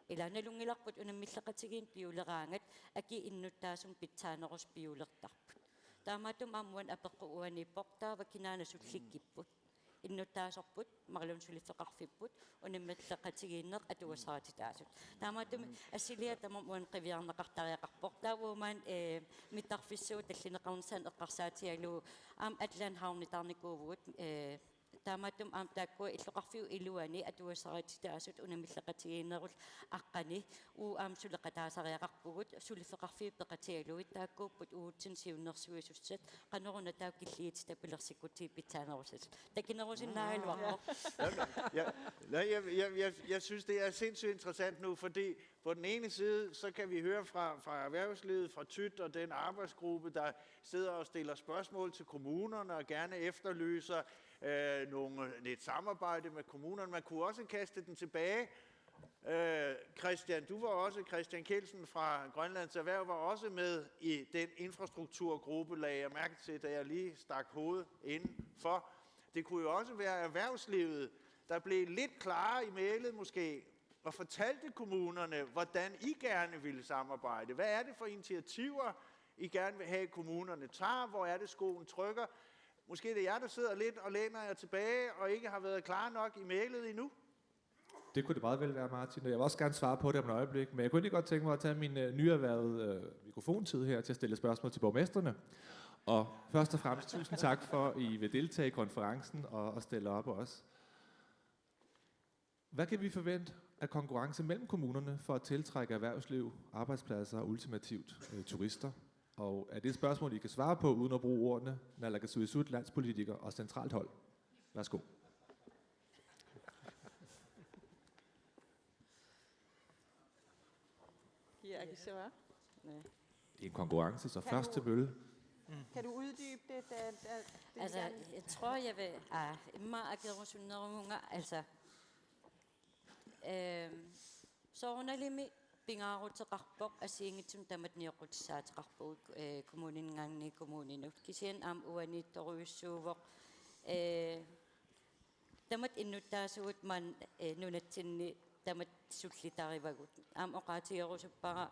Ila nalunngilarput unammilleqatigiinneq piuleraangat akii innuttaasumik pitsaanerusoq piulertarput. Taamaattumik aamma uani apeqqut uaniippoq, taava kinaana sullikkipput. Innuttaasorput, marlunnik suliffeqarfipput, unammilleqatigiinneq atugassarititaasut. Taamaattumik assiliaq tamarmi uani qiviarneqartariaqarpoq. Taava uagut maani, eh, mittarfissuup tallineqarnissaanut eqqarsaatigalugu aamma Atlantic Havnitaarnikuuvugut, eh, Taamaattumik aamma taakkua illoqarfiup iluani atugassarititaasut unammilleqatigiinnerullu aqqani uagut aamma suleqataasariaqarpugut, suliffeqarfiit peqatigalugit taakkuupput uagutsinnut siunnersuisussat, qanoruna taakku killigitit pilersikkutsigu pitsaanerusasut. Takinerusinnaagaluarpoq. Jeg, jeg, jeg, jeg, jeg synes, det er sindssygt interessant nu, fordi på den ene side, så kan vi høre fra, fra erhvervslivet, fra Tyt og den arbejdsgruppe, der sidder og stiller spørgsmål til kommunerne og gerne efterlyser øh, nogle, et samarbejde med kommunerne. Man kunne også kaste den tilbage. Øh, Christian, du var også, Christian Kielsen fra Grønlands Erhverv var også med i den infrastrukturgruppe, lagde jeg mærke til, da jeg lige stak hovedet indenfor. Det kunne jo også være erhvervslivet, der blev lidt klarere i mailet måske, og fortalte kommunerne, hvordan I gerne ville samarbejde. Hvad er det for initiativer, I gerne vil have, kommunerne tager? Hvor er det, skoen trykker? Måske det er jer, der sidder lidt og læner jer tilbage og ikke har været klar nok i mailet endnu. Det kunne det meget vel være, Martin. Og jeg vil også gerne svare på det om et øjeblik, men jeg kunne egentlig godt tænke mig at tage min øh, nyerhvervede øh, mikrofontid her til at stille spørgsmål til borgmestrene. Og først og fremmest tusind tak for, at I vil deltage i konferencen og, og stille op også. Hvad kan vi forvente af konkurrence mellem kommunerne for at tiltrække erhvervsliv, arbejdspladser og ultimativt øh, turister? Og er det et spørgsmål, I kan svare på uden at bruge ordene naalakkersuisut, landspolitiker og centralt hold? Værsgo. Kiisa akissavaa? Det er en konkurrence, så først til mølle. Kan du uddybe det? Da, da, det Altså, jeg tror, jeg vil... Ah, immaqa akerusunneruvunga, altså... Øhm, soorunalimi pingaaruteqarpoq assigiinngitsunik tamatta nioqqutissaateqarpugut, øh, kommunininngaanniit kommuninut. Kisianni aamma uaniittorujussuuvoq, øh, tamatta innuttaasugut maani, øh, nunatsinni tamatta sullitarivagut. Aamma oqaatigerusuppara,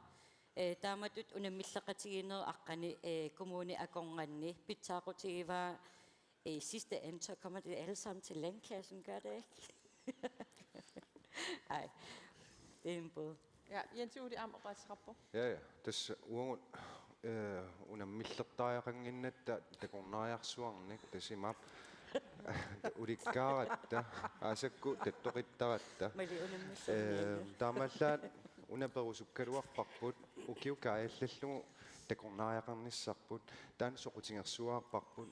øh, taamatut unammilleqatigiinnerup aqqani, øh, kommuni akornanni pitsaaqutigivaa, øh, i sidste ende, så kommer det alle sammen til landkassen, gør det ikke? Ej, det er en båd. Ja, Jens Ole aamma oqaaseqarpoq. Ja, ja. Tassa uagut øh, unammillertariaqannginnatta takornariarsuarnik, tassa imaappoq ulikkaaratta, aasakkut tattoqittaratta. Mali unammillerniarneq. Øh, taamaallaat una perusukkaluarparput, ukiut kaajallallugu takornariaqarnissarput, taanna soqutigersuarparput,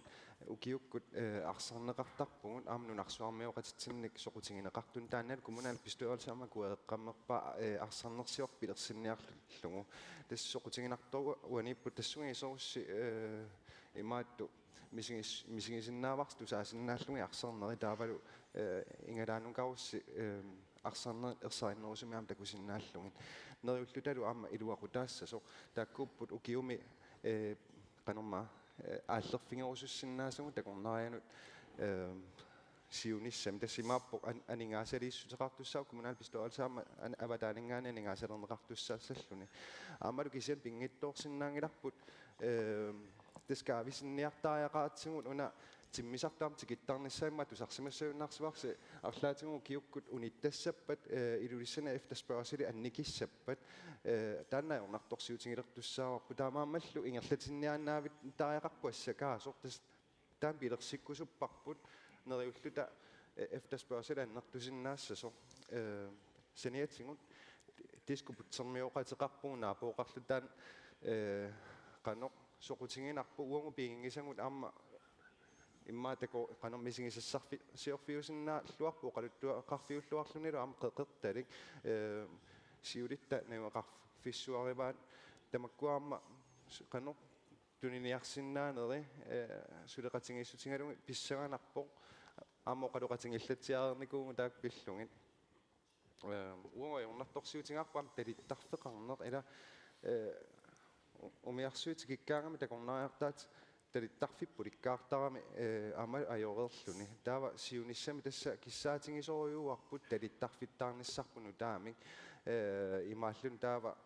ukiukkut øh, arsarneqartarpugut, aamma nunarsuarmioqatitsinnik soqutigineqartut, taanna kommunalbestyrelse aamma akuereqqammerpa øh, arsarnersiorput pilersinniarlugu. Tassa soqutiginartoq uaniipput, tassunga iserussi øh, imaattoq misigis-, misigisinnaavarsi tusaasinnaallugit arsarnerit, taavalu øh, ingalaanukarussi øh, arsarnerit ersarinnerusumik aamma takusinnaallugit. Neriullutalu aamma iluaqutaassasoq, taakkuupput ukiumi øh, qanormaa øh, aallerfigerusussinnaasugut takornarianut øh, siunissami. Tassa imaappoq an-, aningaasaliissuteqartussaavoq, kommunalbestyrelse aamma an-, avataaninngaanniit aningaasalerneqartussaassalluni. Aammalu kisianni pinngitsoorsinnaanngilarput, øh, tassa kaavisinniartariaqaratsigu una timmisartut aamma tikittarnissaat immaqa tusarsimassajunnaarsivarsi, arlaatigut ukiukkut unittassappat øh, Ilulissani efterspørgseli annikissappat, øh, taanna ajornartorsiutigilertussaavarput, taamaammallu ingerlatinniaannaavittariaqarpoq assakaasoq, tassa taanna pilersikkusupparput neriulluta øh, efterspørgseli annertusinnaassasoq. Øh, saniatigut diskobugtermioqateqarpugut naapooqarluta, taanna øh, qanoq soqutiginarpoq, uagut piginngisagut aamma immaqa taku-, qanoq misigisassarfi-, siorfiusinnaalluarpoq oqaluttuaqarfiulluarlunilu aamma qeqertalik, øh, siulitta najugaqarfissuarivaat, tamakkua aamma s-, qanoq tuniniarsinnaaneri øh, suleqatigiissutigalugit pissanganarpoq, aamma oqaloqatigiillatsiareernikuuvugut taakku pillugit. Øh, uagut ajornartorsiutigaarput aamma talittarfeqarneq, ila øh, u-, umiarsuit tikikkaangamik takornariartaat talittarfik pulikkaartarami øh, aamma ajoreerluni. Taava siunissami tassa kissaatigisorujuuarput talittarfittaarnissarput nutaamik, øh, imaalluni taava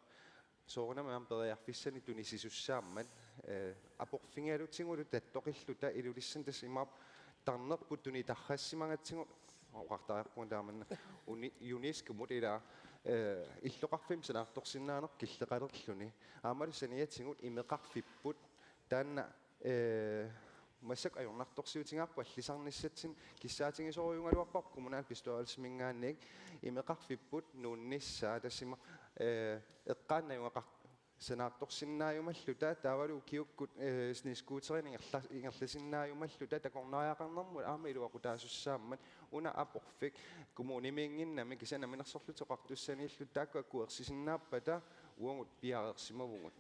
soorunami aamma periarfissanik tunisisussaammat, øh, aporfigigalutigullu tattoqilluta Ilulissani, tassa imaappoq tarnerput tunitarrassimagatsigu, oqartariaqarpunga taamanna, uni-, UNESCO-mut ila øh, illoqarfimmi sanaartorsinnaaneq killeqalerluni. Aammalu saniatigut imeqarfipput, taanna øh, Massakkut ajornartorsiutigaarput allisarnissatsinnik kissaatigisorujugaluarparput kommunalbestyrelsiminngaanniit imeqarfipput nuunnissaa tassima, eh, eqqaannaq ajugaqar-, sanaartorsinnaajumalluta taavalu ukiukkut, eh, snescooterinik ingerla-, ingerlasinnaajumalluta takornariaqarnermut aamma iluaqutaasussaammat una aporfik kommunimiinnginnami kisianni Namminersorlutik Oqartussaniillutik taakku akuersisinnaappata uagut piareersimavugut.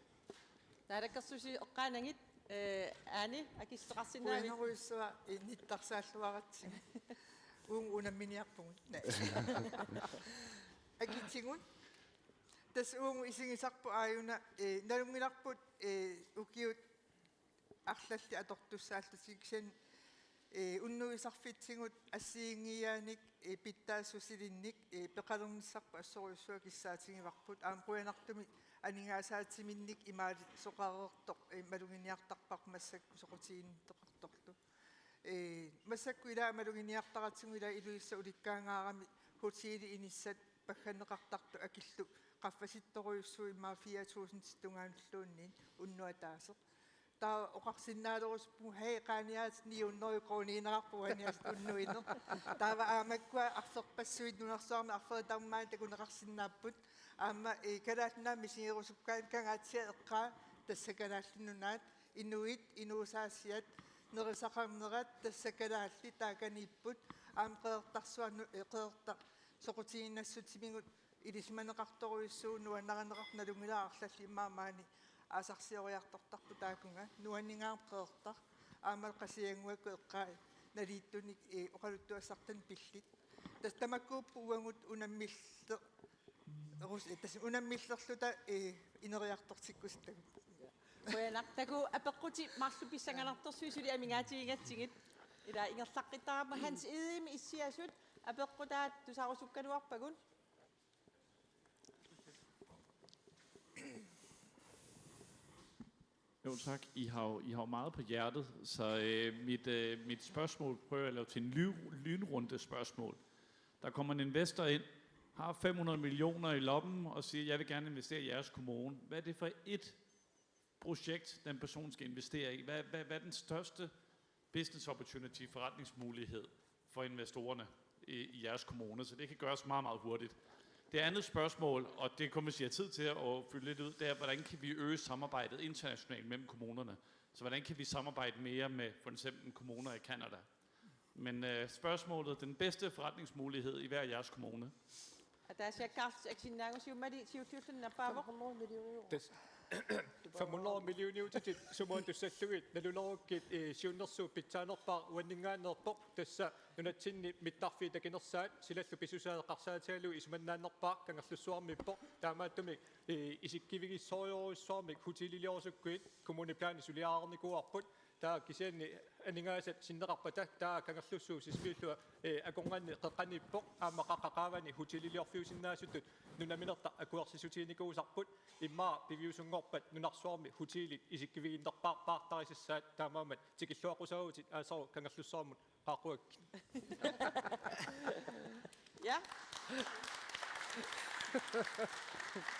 Naalakkersuisut eqqaanagit, eh, Aani, akissuteqarsinnaavit? Qujanarujussuaq, eh, nittarsaalluaratsigu. Uagut unamminiarpugut. Naa. Akitigut. Tassa uagut isigisarput aajuna, eh, nalunngilarput, eh, ukiut arlallit atortussaallutik kisianni, eh, unnuisarfitsigut assigiinngiiaanik, eh, pitsaassusilinnik, eh, peqalernissarput assorujussuaq kissaatigivarput. Aamma qujanartumik aningaasaatiminnik imaalisoqareersoq, eh, maluginiartarparput massakkut soqutiginninneqartorlu. Eh, massakkut ila maluginiartaratsigu ila Ilulissat ulikkaangaarami hotelit inissat pagganneqartartut akillu qaffasittorujussuuvoq immaqa fire tusindit tungaanulluunniit unnuaq ataaseq. Taava oqarsinnaalerusuppugut, hej, qaaniaasiit ni hundrede koruuniinerarpoq uaniaasiit unnuineq. Taava aamma makkua arferpassuit nunarsuarmi arferit tamarmik takuneqarsinnaapput. Aamma, eh, Kalaallit Nunaat misigerusukkaanni Kangaatsiaq eqqaa tassa Kalaallit Nunaat, inuit, inuusaasiat, nerisaqarnerat tassa kalaallit taakaniipput, aamma Qeqertarsuarnut, eh, Qeqertaq soqutiginassutsimigut ilisimaneqartorujussuuvoq, nuannarineqartoq nalunngilara arlallit immaqa maani aasarsioriartortarput taakunga, nuanningaarami Qeqertaq, aammalu Qasigiannguakkut eqqai naliittunik, eh, oqaluttuassartanik pillit. Tassa tamakkuupput uagut unammille-, rus-, eh, tassa unammillerluta, eh, ineriartortikkusuttagut. Qujanaq, takuuk apeqqutit marluk pissanganartorsuit suli amigaatigigatsigit. Ila ingerlaqqittaramma Hans Egedemi issiasut apeqqutaat tusarusukkaluarpagut. Jo, tak. I har jo, I har jo meget på hjertet, så, øh, mit, øh, mit spørgsmål prøver jeg at lave til en lyn-, lynrunde spørgsmål. Der kommer en investor ind, har fem hundrede millioner i lommen og siger, "Jeg vil gerne investere i jeres kommune." Hvad er det for et projekt, den person skal investere i? Hvad, hvad, hvad er den største business opportunity, forretningsmulighed for investorerne i, i jeres kommune? Så det kan gøres meget, meget hurtigt. Det andet spørgsmål, og det kommer vi sige tid til at fylde lidt ud, det er, hvordan kan vi øge samarbejdet internationalt mellem kommunerne? Så hvordan kan vi samarbejde mere med for eksempel kommuner i Canada? Men, øh, spørgsmålet, den bedste forretningsmulighed i hver jeres kommune? Ataasiakkaarlutik akisinnaagussiuk, Malik, siulliulluni nappaavoq. Fem hundrede millioner. Tassa fem hundrede millioniutitit sumut tussallugit nalulerukkit, eh, siunnersuut pitsaanerpaaq uanninngaanneerpoq, tassa nunatsinni mittarfiit takinersaat silallu pisussaateqarsaatigalugu isumannaannerpaaq Kangerlussuarmiippoq, taamaattumik, eh, isikkivigissorujussuarmik hoteliliorusukkuit kommuniplanit suliareernikuuarput. Taava kisianni aningaasat sinneqarpata taava Kangerlussuup Sisimiullu, eh, akornanni qeqqaniippoq, aamma qaqqat qaavani hoteliliorfiusinnaasutut nunaminertaq akuersissutiginikuusarput, immaqa piviusunngorpat nunarsuarmi hotelit isikkiviginerpaartarisassaat, taamaammat tikilluaqqusaavutit aasaq Kangerlussuarmut qaaqquakkit. Ja.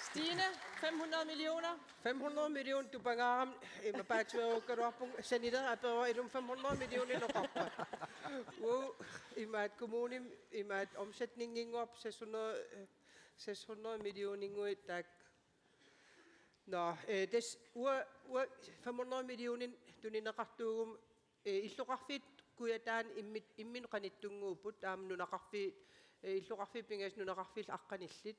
Stine, fem hundrede millioner. Fem hundrede millioner tupangaarami, ima, paatsiveerukkaluarpunga, sanileq aperua ilumut fem hundrede millioner noqarpa. Uu, imaat kommunimi, imaat omsætninginnguarput seks hundrede, seks hundrede millioninguit taakku. Nå, eh, tassa uanga, uanga fem hundrede millioner tunineqartuuguma, eh, illoqarfiit Kujataani immit-, imminnut qanittunnguupput, taava nunaqarfiit, eh, illoqarfiit pingasut nunaqarfiillu aqqanillit.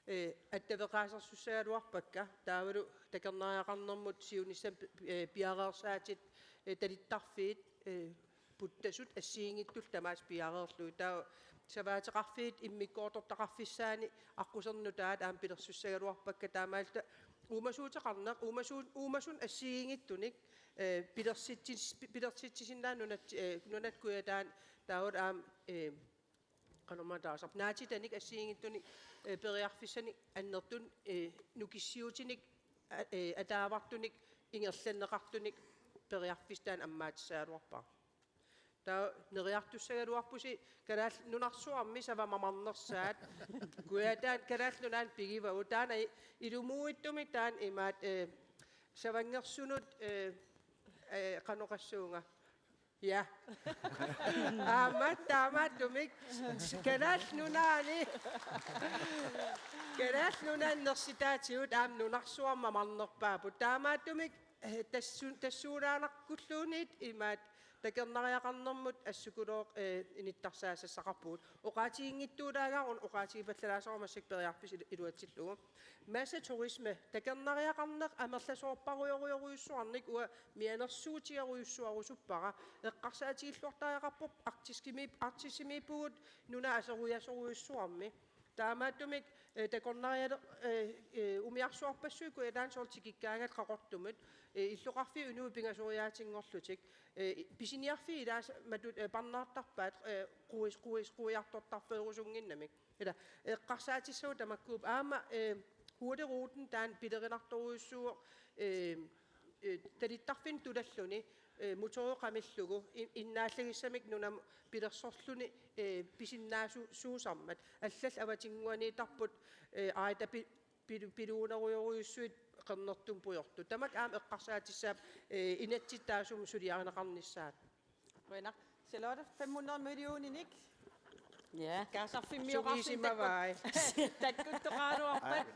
Eh, attaveqaasersussagaluarpakka, taavalu takornariaqarnermut siunissami pi-, eh, piareersaatit, eh, talittarfiit, eh, puttasut assigiinngitsullu tamaasa piareerlugit. Taava savaateqarfiit immikkoortortaqarfissaanni aqqusernutaa aamma pilersussagaluarpakka, taamaalilluta uumasuuteqarneq, uumasuun-, uumasunut assigiinngitsunik, eh, pilersitsis-, pilersitsisinnaanera nunat-, eh, nunatta kujataani, taavalu aamma, eh, qanormaa taasarpa, naatitanik assigiinngitsunik, eh, periarfissanik annertunik, eh, nukissiutinik, a-, eh, ataavartunik, ingerlanneqartunik periarfissaq taanna ammaatissagaluarpara. Taava neriartussagaluarpusi Kalaallit Nunarsuarmi savamamarnersaat. Kujataani Kalaallit Nunaanni pigivagut. Taanna i-, ilumuuittumik taanna imaat, eh, Savangersunut, eh, eh, qanoq oqassuunga. Ja. Aamma taamaattumik Kalaallit Nunaanni, Kalaallit Nunaanni nersitaatigut aamma nunarsuarmi mamarnerpaapput. Taamaattumik, eh, tassu-, tassuulaanarkulluunniit imaat takornariaqarnermut assukulooq, eh, inittarsaassassaqarpugut. Oqaatiginngitsuulaarlugu oqaatigipallalaassavarput massakkut periarfissat ilu-, iluatsillugu. Massakkut turisme, takornariaqarneq amerlasoorparujorujorujussuarnik uanga mianersuutigerujussuarusuppara. Eqqarsaatigilluartariaqarpoq Arktiskimi-, Arktisimiippugut nunat aseruiasorujussuarmi. Taamaattumik, eh, takornariale-, eh, eh, umiarsuarpassuit Kujalannguaq tikikkaangatta Qaqortumut, eh, illoqarfiit unnuk pingasoriaatinngorlutik, eh, pisiniarfiit ilaasa matut, eh, parnaartarpaat, eh, quis-, quis-, quiartortarferusunnginnamik. Ila, eqqarsaatissagut tamakkuupput aamma, eh, Hurtigruten taanna pilerinartorujussuuvoq, eh, eh, talittarfinni tulalluni, eh, motori qamillugu, in-, innaallagissamik nunamut pilersorluni, eh, pisinnaasuusarmat. Allallu avatinnguaniittarput, eh, aita pi-, pilu-, piluunerujorujussuit qernertumik pujortut. Tamakku aamma eqqarsaatissapput, eh, inatsittut taassuma suliarineqarnissaat. Qujanaq. Charlotte, fem hundrede millioninik. Ja. Kaasarfimmi oqarluni Sugisimavai. Takkut-, takkuttoqaraluarpat.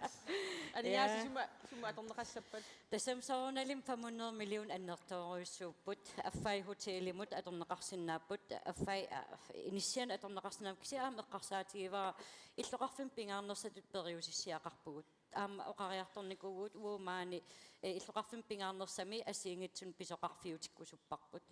Aniaasi. Ja. Sumut, sumut atorneqassappat? Tassami soorunalimi fem hundrede million annertoorujussuupput. Affai Hotelimut atorneqarsinnaapput. Affai, a, inissianik atorneqarsinnaapput. Kisianni aamma eqqarsaatigivara illoqarfimmut pingaarnersatut periusissiaqarpugut. Aamma oqariartornikuuvugut uagut maani, eh, illoqarfimmut pingaarnersami assigiinngitsunik pisoqarfiutikkusupparput.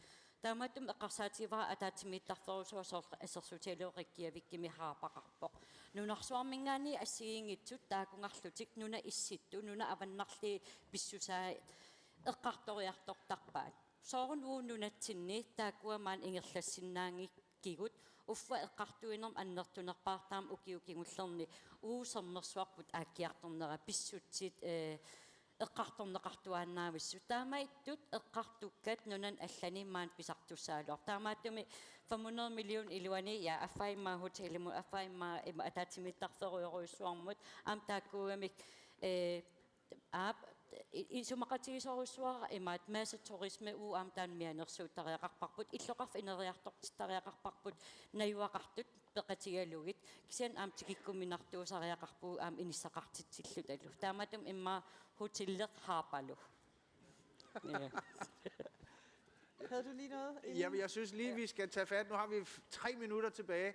Taamaattumik eqqarsaatigivara ataatsimiittarferusuat soorlu assersuutigalugu Reykjavikimi harpaqarpoq. Nunarsuarminngaanniit assigiinngitsut taakunngarlutik nunat issittut, nunat avannarliit pissusaat eqqartoriartortarpaat. Sooruna uagut nunatsinni taakkua maani ingerlassinnaanngi- kkigut, uffa eqqartuinermut annertunerpaartarami ukiut kingullerni uagut sermersuarput aakkiartornera pissutsit, eh, eqqartorneqartuaannavissut. Taamaattut eqqartukkat nunani allani maani pisartussaagaluarput. Taamaattumik fem hundrede million iluani, ja, affai immaqa Hotelimut, affai immaqa ima ataatsimiittarferujorujussuarmut, aamma taakkuugamik, eh, Aap, i-, isumaqatigisorujussuara imaattoq massakkut turisme uagut aamma taanna mianersuuttariaqarparput, illoqarfik ineriartortittariaqarparput najugaqartut peqatigalugit, kisianni aamma tikikkuminartuusariaqarpugut aamma inissaqartitsillutalu. Taamaattumik immaqa hotelli harpalu. Ja. Havde du lige noget inden? Jamen, jeg synes lige, vi skal tage fat. Nu har vi f-, tre minutter tilbage.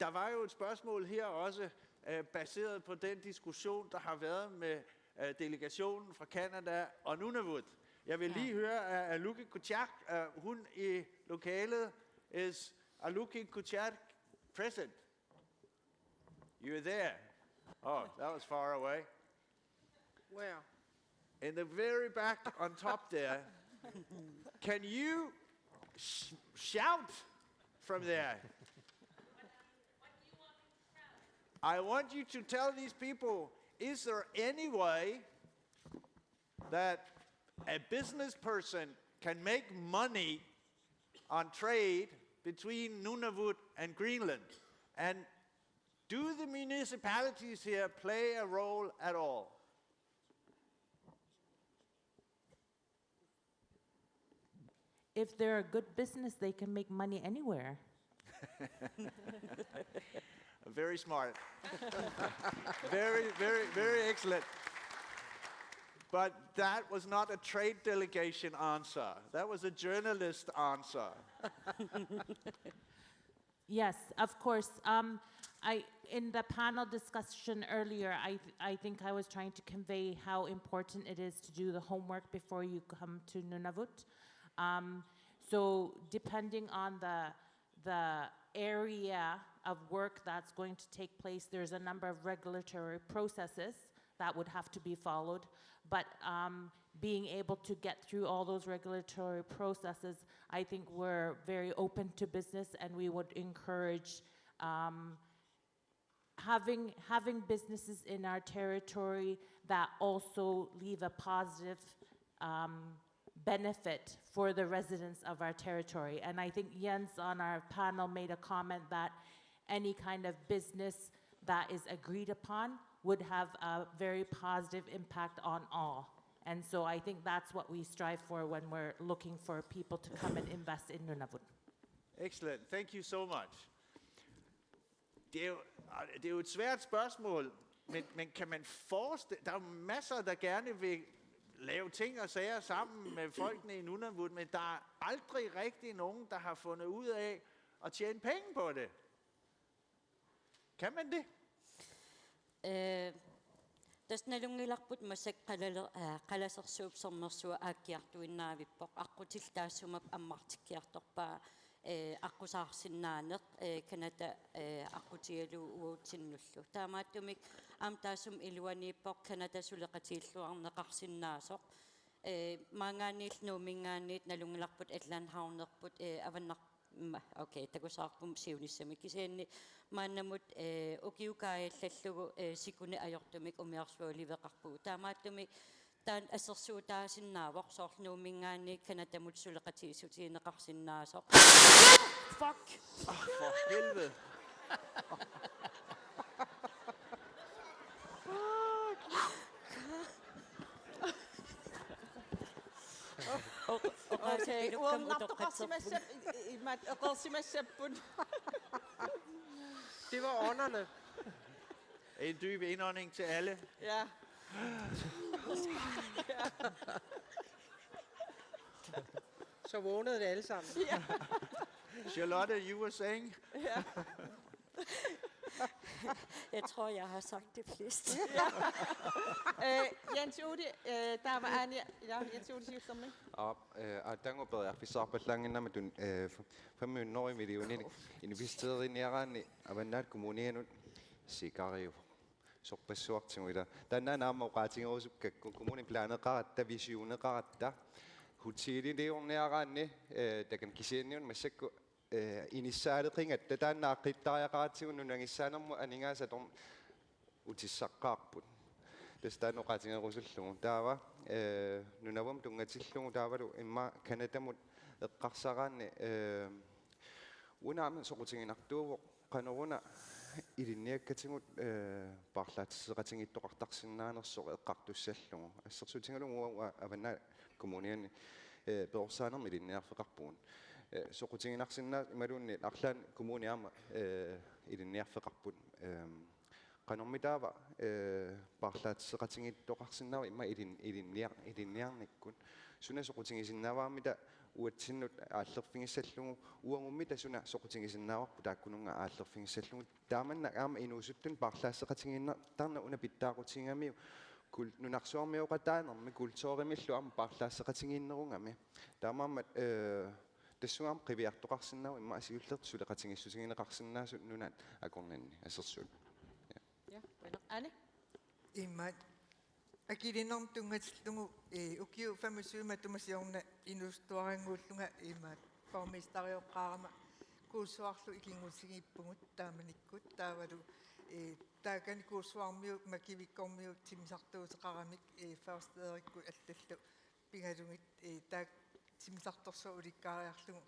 Der var jo et spørgsmål her også, øh, baseret på den diskussion, der har været med, øh, delegationen fra Canada og Nunavut. Jeg vil lige høre, øh, Aluki Kuciak, øh, hun i lokalet, is Aluki Kuciak present? You're there. Oh, that was far away. Where? In the very back on top there. Can you sh-, shout from there? I want you to tell these people, is there any way that a business person can make money on trade between Nunavut and Greenland? And do the municipalities here play a role at all? If they're a good business, they can make money anywhere. Very smart. Very, very, very excellent. But that was not a trade delegation answer. That was a journalist answer. Yes, of course. Um, I, in the panel discussion earlier, I, th-, I think I was trying to convey how important it is to do the homework before you come to Nunavut. Um, so depending on the, the area of work that's going to take place, there's a number of regulatory processes that would have to be followed. But, um, being able to get through all those regulatory processes, I think we're very open to business, and we would encourage, um, having, having businesses in our territory that also leave a positive, um, benefit for the residents of our territory. And I think Jens on our panel made a comment that any kind of business that is agreed upon would have a very positive impact on all. And so I think that's what we strive for when we're looking for people to come and invest in Nunavut. Excellent. Thank you so much. Det er, jo, det er jo et svært spørgsmål, men, men kan man forestille... Der er jo masser, der gerne vil lave ting og sager sammen med folkene i Nunavut, men der er aldrig rigtig nogen, der har fundet ud af at tjene penge på det. Kan man det? Ee, tassa nalunngilarput massakkut qalale-, aa, qalasersuup sermersuup aakkiartuinnavippoq, aqqutillit taassuma ammartikkiartorpaat, ee, aqqusaarsinnaaneq, ee, Canada, ee, aqqutigalugu uatsinnullu. Taamaattumik aamma taassuma iluaniippoq Canada suleqatigilluarneqarsinnaasoq. Ee, maanngaanniit Nuumminngaanniit nalunngilarput Atlantic Havnerput, ee, avannar-, ma-, okay, takusaarput siunissami, kisianni maannamut, ee, ukiut kaajallallugu, ee, sikuneq ajortumik umiarsualiveqarpugut. Taamaattumik taanna assersuutaasinnaavoq, soorlu Nuumminngaanniit Canadamut suleqatigiissutigineqarsinnaasoq. Fuck! For helvede. Oq-, oqaasipilukkamik utoqqatserput. Uernartoqarsimassap-, i-, i-, imaat, eqeersimassaput. Det var ånderne. En dyb indånding til alle. Ja. Så vågnede det alle sammen. Charlotte, you were saying? Ja. Jeg tror, jeg har sagt det fleste. Øh, Jens Ole, øh, der var Anja. Ja, Jens Ole Sjøstermik. Aap, eh, aatsaannguaq periarfissaqarpallaannginnama tun-, eh, f-, fem hundrede millioner investeriniaraanni Avannaata Kommunianut sikariuvoq. Sorpassuartigut ila. Taanna aamma oqaatigerusukkakku kommunip planeqaratta, visioneqaratta, hoteliliorniaraanni, eh, takan kisianniuna massakkut, eh, inissaaleqigatta, taanna aaqqittariaqaratsigu nunagissaanermut aningaasat atorn-, utissaqqaarput. Tassa taanna oqaatigerusullugu. Taava, eh, Nunavummi tunngatillugu taavalu immaqa Canadamut eqqarsaraanni, eh, una aamma soqutiginartuuvoq qanoruna ilinniakkatigut, eh, paarlaatisseqatigiittoqartarsinnaanersoq eqqartussallugu. Assersuutigalugu uanga Avannaata Kommuniani, eh, perorsaanermi ilinniarfeqarpugut. Eh, soqutiginarsinnaa-, imaluunniit arlaanni kommuni aamma, eh, ilinniarfeqarput. Ehm, qanormi taava, eh, paarlaatisseqatigiittoqarsinnaava immaqa ilin-, ilinniar-, ilinniarnikkut. Suna soqutigisinnaavaa, mida uatsinnut aallerfigissallugu, uagummita suna soqutigisinnaavaa taakkununnga aallerfigissallugu. Taamannak aamma inuusuttunut paarlaasseqatigiinnartarneq una pitsaaqutigigamiuk kul-, nunarsuarmioqataanermi kulturimillu aamma paarlaasseqatigiinnerugami. Taamaammat, eh, tassunga aamma qiviartoqarsinnaavoq immaqa siullertut suleqatigiissutigineqarsinnaasut nunat akornanni assersuut. Ja. Ja, bueno. Anne? Imaat. Akilinermut tunngatillugu, eh, ukiut femogtyve matuma siorna inuusuttuarannguullunga imaat borgmesterioqqaarama kuussuarlu ikinngutigiippugut taamanikkut taavalu, eh, taakani kuussuarmiut Makivikkormiut timmisartuuteqaramik, eh, Første Erikkut allallu pigalugit, eh, taakku timmisartorsuaq ulikkaariarlugu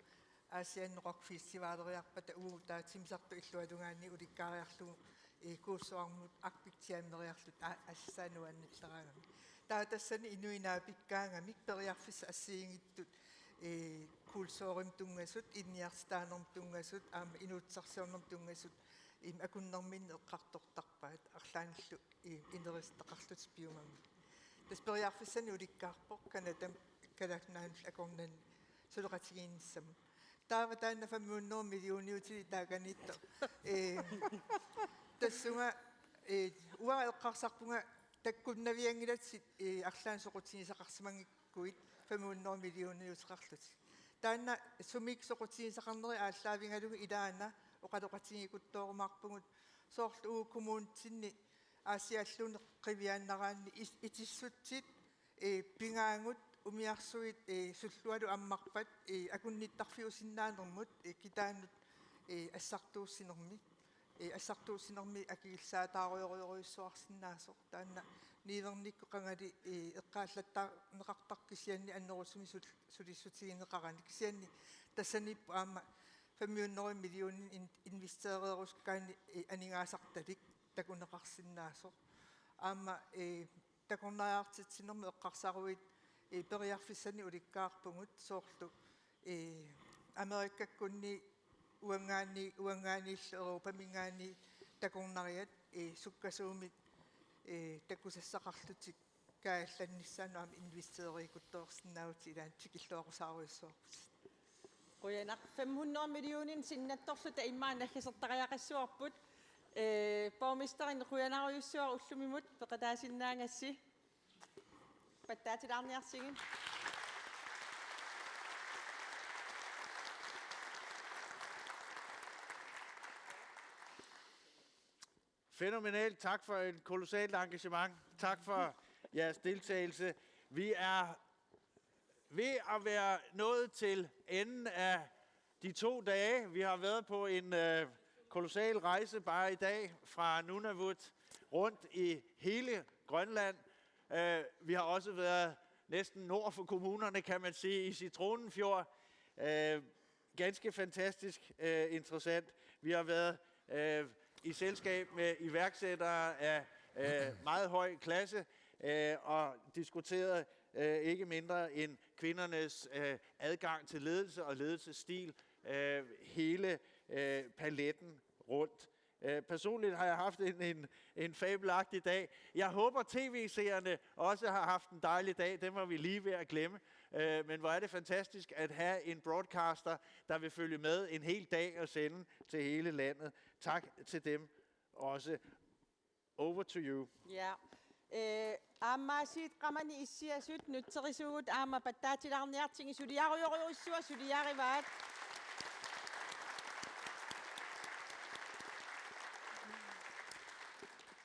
Aasianni Rock Festivaleriarpata uagut taava timmisartoq illuatungaani ulikkaariarlugu, eh, kuussuarmut Arctic Jammeriarluta a-, assaannuannalleraangami. Taava tassani inuit naapikkaangamik periarfissat assigiinngitsut, eh, kulturimut tunngasut, ilinniartitaanermut tunngasut, aamma inuussutissarsiornermut tunngasut, im akunnerminni eqqartortarpaat arlaannillu, eh, inerisitaqarlutik piumammik. Tassa periarfissanik ulikkaarpoq Canadami Kalaallit Nunaannullu akornanni suleqatigiinnissamut. Taava taanna femhundrede millioniutilik taakaniittoq. Ee, tassunga, ee, uanga eqqarsarpunga takkunnavianngilatit, ee, arlaannik soqutigisaqarsimanngikkuit femhundrede millioniuteqarlutit. Taanna sumik soqutigisaqarneri aallaavigalugit ilaana oqaloqatigiikkuttoorumaarpugut, soorlu uagut kommunitsinni Aasialluunniit qiviaannaraanni is-, itissutsit, ee, pingaagut umiarsuit, ee, sullualu ammarpat, ee, akunnittarfiusinnaanermut, ee, kitaanut, ee, assartuussinermi, ee, assartuussinermi akikillisaataarujorujorujussuarsinnaasoq. Taanna niuernikkut qangali, ee, eqqaallattaarneqartarpoq kisianni annerusumik sul-, sulissutigineqarani. Kisianni tassaniippoq aamma femhundrede millioner in-, investereerusukkaanni, ee, aningaasartalik takuneqarsinnaasoq. Aamma, ee, takornariartitsinermut eqqarsaruit, ee, periarfissanik ulikkaarpugut, soorlu, ee, Amerikakkunni uanngaanni-, uanngaanniillu Europaminngaanniit takornariat, ee, sukkasuumik, ee, takusassaqarlutik kaajallannissaannut aamma investeriikuttoorsinnaavutit, ilaanni tikilluaqqusaarujussuarputit. Qujanaq. Fem hundrede millioner sinnattorluta immaqa naggasertariaqassavarput. Ee, borgmesterit, qujanarujussuaq ullumimut peqataasinnaagassi. Pattaatilaarniarsigit. Fænomenalt. Tak for et kolossalt engagement. Tak for jeres deltagelse. Vi er ved at være nået til enden af de to dage. Vi har været på en, øh, kolossal rejse bare i dag fra Nunavut rundt i hele Grønland. Øh, vi har også været næsten nord for kommunerne, kan man sige, i Citronenfjord. Øh, ganske fantastisk, øh, interessant. Vi har været, øh, i selskab med iværksættere af, øh, meget høj klasse, øh, og diskuteret, øh, ikke mindre end kvindernes, øh, adgang til ledelse og ledelsesstil, øh, hele, øh, paletten rundt. Øh, personligt har jeg haft en, en, en fabelagtig dag. Jeg håber, tv-seerne også har haft en dejlig dag. Dem var vi lige ved at glemme. Øh, men hvor er det fantastisk at have en broadcaster, der vil følge med en hel dag og sende til hele landet. Tak til dem også. Over to you. Ja. Ee, aamma siit qamani issiasut nutserisuugut aamma pattaatilaarniartigit, suliarujorujussuaq suliarivaat.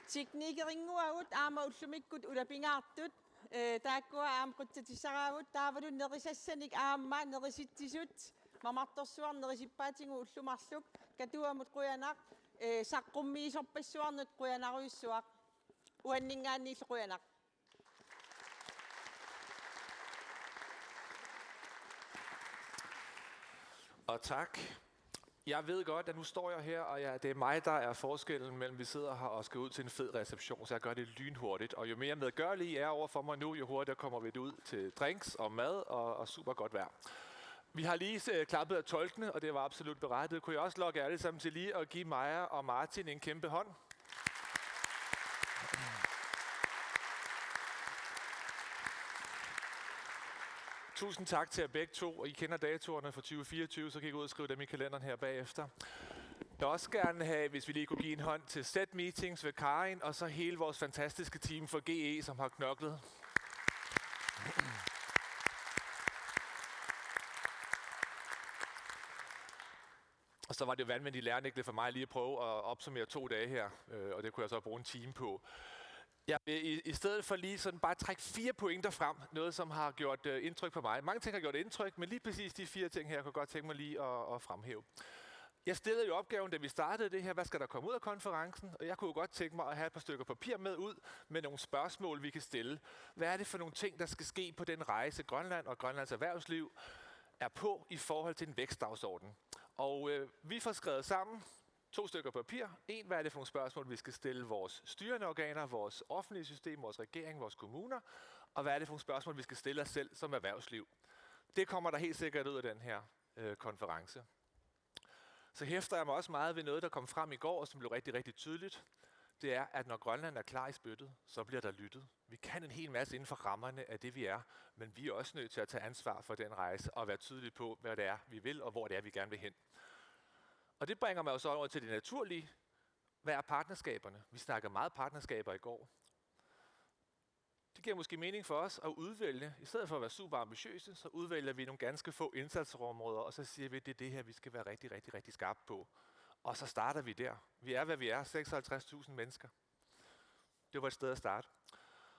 Teknikerinnguagut aamma ullumikkut ulapingaartut, ee, taakkua aamma qutsatissaraagut, taavalu nerisassanik aamma nerisitsisut, mamartorsuaq nerisippaatigut ullut marluk, Katuamut qujanaq, ee, saqqummiisorpassuarnut qujanarujussuaq. Uanninngaanniillu qujanaq. Og tak. Jeg ved godt, at nu står jeg her, og jeg, det er mig, der er forskellen mellem, vi sidder her og skal ud til en fed reception, så jeg gør det lynhurtigt. Og jo mere medgørlige I er over for mig nu, jo hurtigere kommer vi ud til drinks og mad og, og super godt vejr. Vi har lige, øh, klappet af tolkene, og det var absolut berettiget. Kunne jeg også lokke jer alle sammen til lige at give Maja og Martin en kæmpe hånd? Tusind tak til jer begge to. I kender datoerne for tyve fireogtyve, så kan I gå ud og skrive dem i kalenderen her bagefter. Jeg vil også gerne have, hvis vi lige kunne give en hånd til Z-Meetings ved Karin, og så hele vores fantastiske team for G E, som har knoklet. Og så var det jo vanvittigt lærenægtigt for mig lige at prøve at opsummere to dage her, øh, og det kunne jeg så bruge en time på. Jeg vil i, i stedet for lige sådan bare trække fire pointer frem, noget som har gjort, øh, indtryk på mig. Mange ting har gjort indtryk, men lige præcis de fire ting her kunne jeg godt tænke mig lige at, at fremhæve. Jeg stillede jo opgaven, da vi startede det her, hvad skal der komme ud af konferencen? Og jeg kunne jo godt tænke mig at have et par stykker papir med ud med nogle spørgsmål, vi kan stille. Hvad er det for nogle ting, der skal ske på den rejse, Grønland og Grønlands erhvervsliv er på i forhold til en vækstdagsorden? Og, øh, vi får skrevet sammen to stykker papir. En, hvad er det for nogle spørgsmål, vi skal stille vores styrende organer, vores offentlige system, vores regering, vores kommuner? Og hvad er det for nogle spørgsmål, vi skal stille os selv som erhvervsliv? Det kommer der helt sikkert ud af den her, øh, konference. Så hæfter jeg mig også meget ved noget, der kom frem i går, og som blev rigtig, rigtig tydeligt. Det er, at når Grønland er klar i spyttet, så bliver der lyttet. Vi kan en hel masse inden for rammerne af det, vi er, men vi er også nødt til at tage ansvar for den rejse og være tydelige på, hvad det er, vi vil, og hvor det er, vi gerne vil hen. Og det bringer mig jo så over til det naturlige. Hvad er partnerskaberne? Vi snakkede meget partnerskaber i går. Det giver måske mening for os at udvælge, i stedet for at være super ambitiøse, så udvælger vi nogle ganske få indsatsområder, og så siger vi, at det er det her, vi skal være rigtig, rigtig, rigtig skarpe på. Og så starter vi der. Vi er, hvad vi er, seksoghalvtreds tusind mennesker. Det var et sted at starte.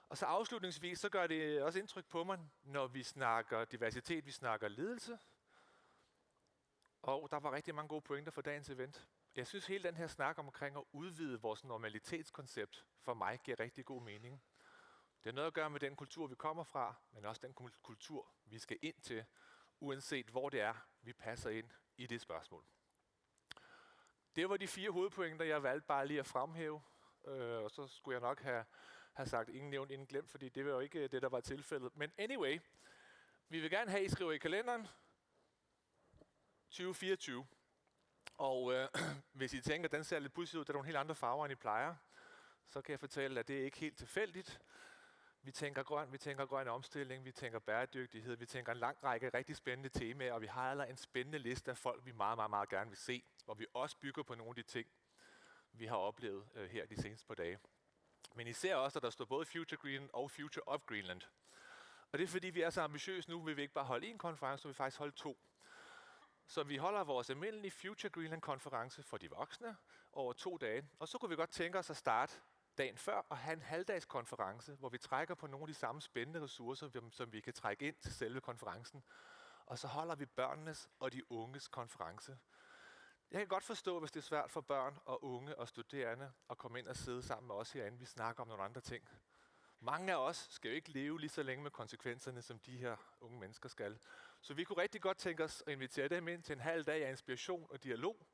Og så afslutningsvis, så gør det også indtryk på mig, når vi snakker diversitet, vi snakker ledelse. Og der var rigtig mange gode pointer for dagens event. Jeg synes, hele den her snak omkring at udvide vores normalitetskoncept for mig giver rigtig god mening. Det har noget at gøre med den kultur, vi kommer fra, men også den kul-, kultur, vi skal ind til, uanset hvor det er, vi passer ind i det spørgsmål. Det var de fire hovedpointer, jeg valgte bare lige at fremhæve. Øh, og så skulle jeg nok have, har sagt ingen nævnt, ingen glemt, fordi det var jo ikke øh, det, der var tilfældet. Men anyway, vi vil gerne have, at I skriver i kalenderen tyve fireogtyve. Og øh, hvis I tænker, at den ser lidt pudsig ud, der er nogle helt andre farver, end I plejer, så kan jeg fortælle, at det er ikke helt tilfældigt. Vi tænker grøn, vi tænker grøn omstilling, vi tænker bæredygtighed, vi tænker en lang række rigtig spændende temaer, og vi har allerede en spændende liste af folk, vi meget, meget, meget gerne vil se, hvor vi også bygger på nogle af de ting, vi har oplevet øh, her de seneste par dage. Men I ser også, at der står både Future Greenland og Future of Greenland. Og det er fordi, vi er så ambitiøse nu, vil vi ikke bare holde en konference, vi vil faktisk holde to. Så vi holder vores almindelige Future Greenland konference for de voksne over to dage. Og så kunne vi godt tænke os at starte dagen før og have en halvdags konference, hvor vi trækker på nogle af de samme spændende ressourcer, som- som vi kan trække ind til selve konferencen. Og så holder vi børnenes og de unges konference. Jeg kan godt forstå, hvis det er svært for børn og unge og studerende at komme ind og sidde sammen med os herinde. Vi snakker om nogle andre ting. Mange af os skal jo ikke leve lige så længe med konsekvenserne, som de her unge mennesker skal. Så vi kunne rigtig godt tænke os at invitere dem ind til en halv dag af inspiration og dialog.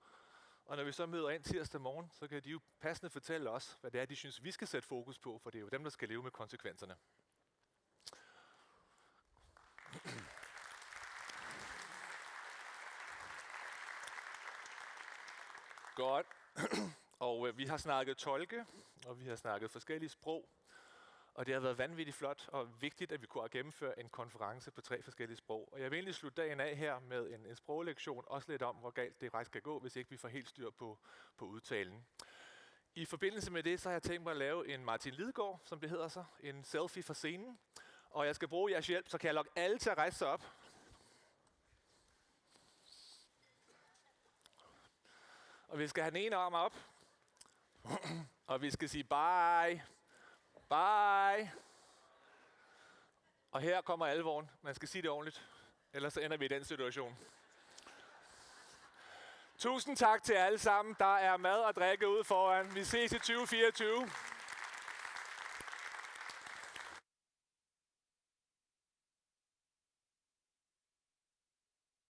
Og når vi så møder ind tirsdag morgen, så kan de jo passende fortælle os, hvad det er, de synes, vi skal sætte fokus på, for det er jo dem, der skal leve med konsekvenserne. Godt. Og øh, vi har snakket tolke, og vi har snakket forskellige sprog. Og det har været vanvittigt flot og vigtigt, at vi kunne gennemføre en konference på tre forskellige sprog. Og jeg vil egentlig slutte dagen af her med en, en sproglektion, også lidt om, hvor galt det faktisk kan gå, hvis ikke vi får helt styr på, på udtalen. I forbindelse med det, så har jeg tænkt mig at lave en Martin Lidegaard, som det hedder sig, en selfie fra scenen. Og jeg skal bruge jeres hjælp, så kan jeg lokke alle til at rejse sig op. Og vi skal have den ene arm op. Og vi skal sige bye. Bye. Og her kommer alvoren. Man skal sige det ordentligt. Ellers så ender vi i den situation. Tusind tak til alle sammen. Der er mad og drikke ude foran. Vi ses i tyve fireogtyve.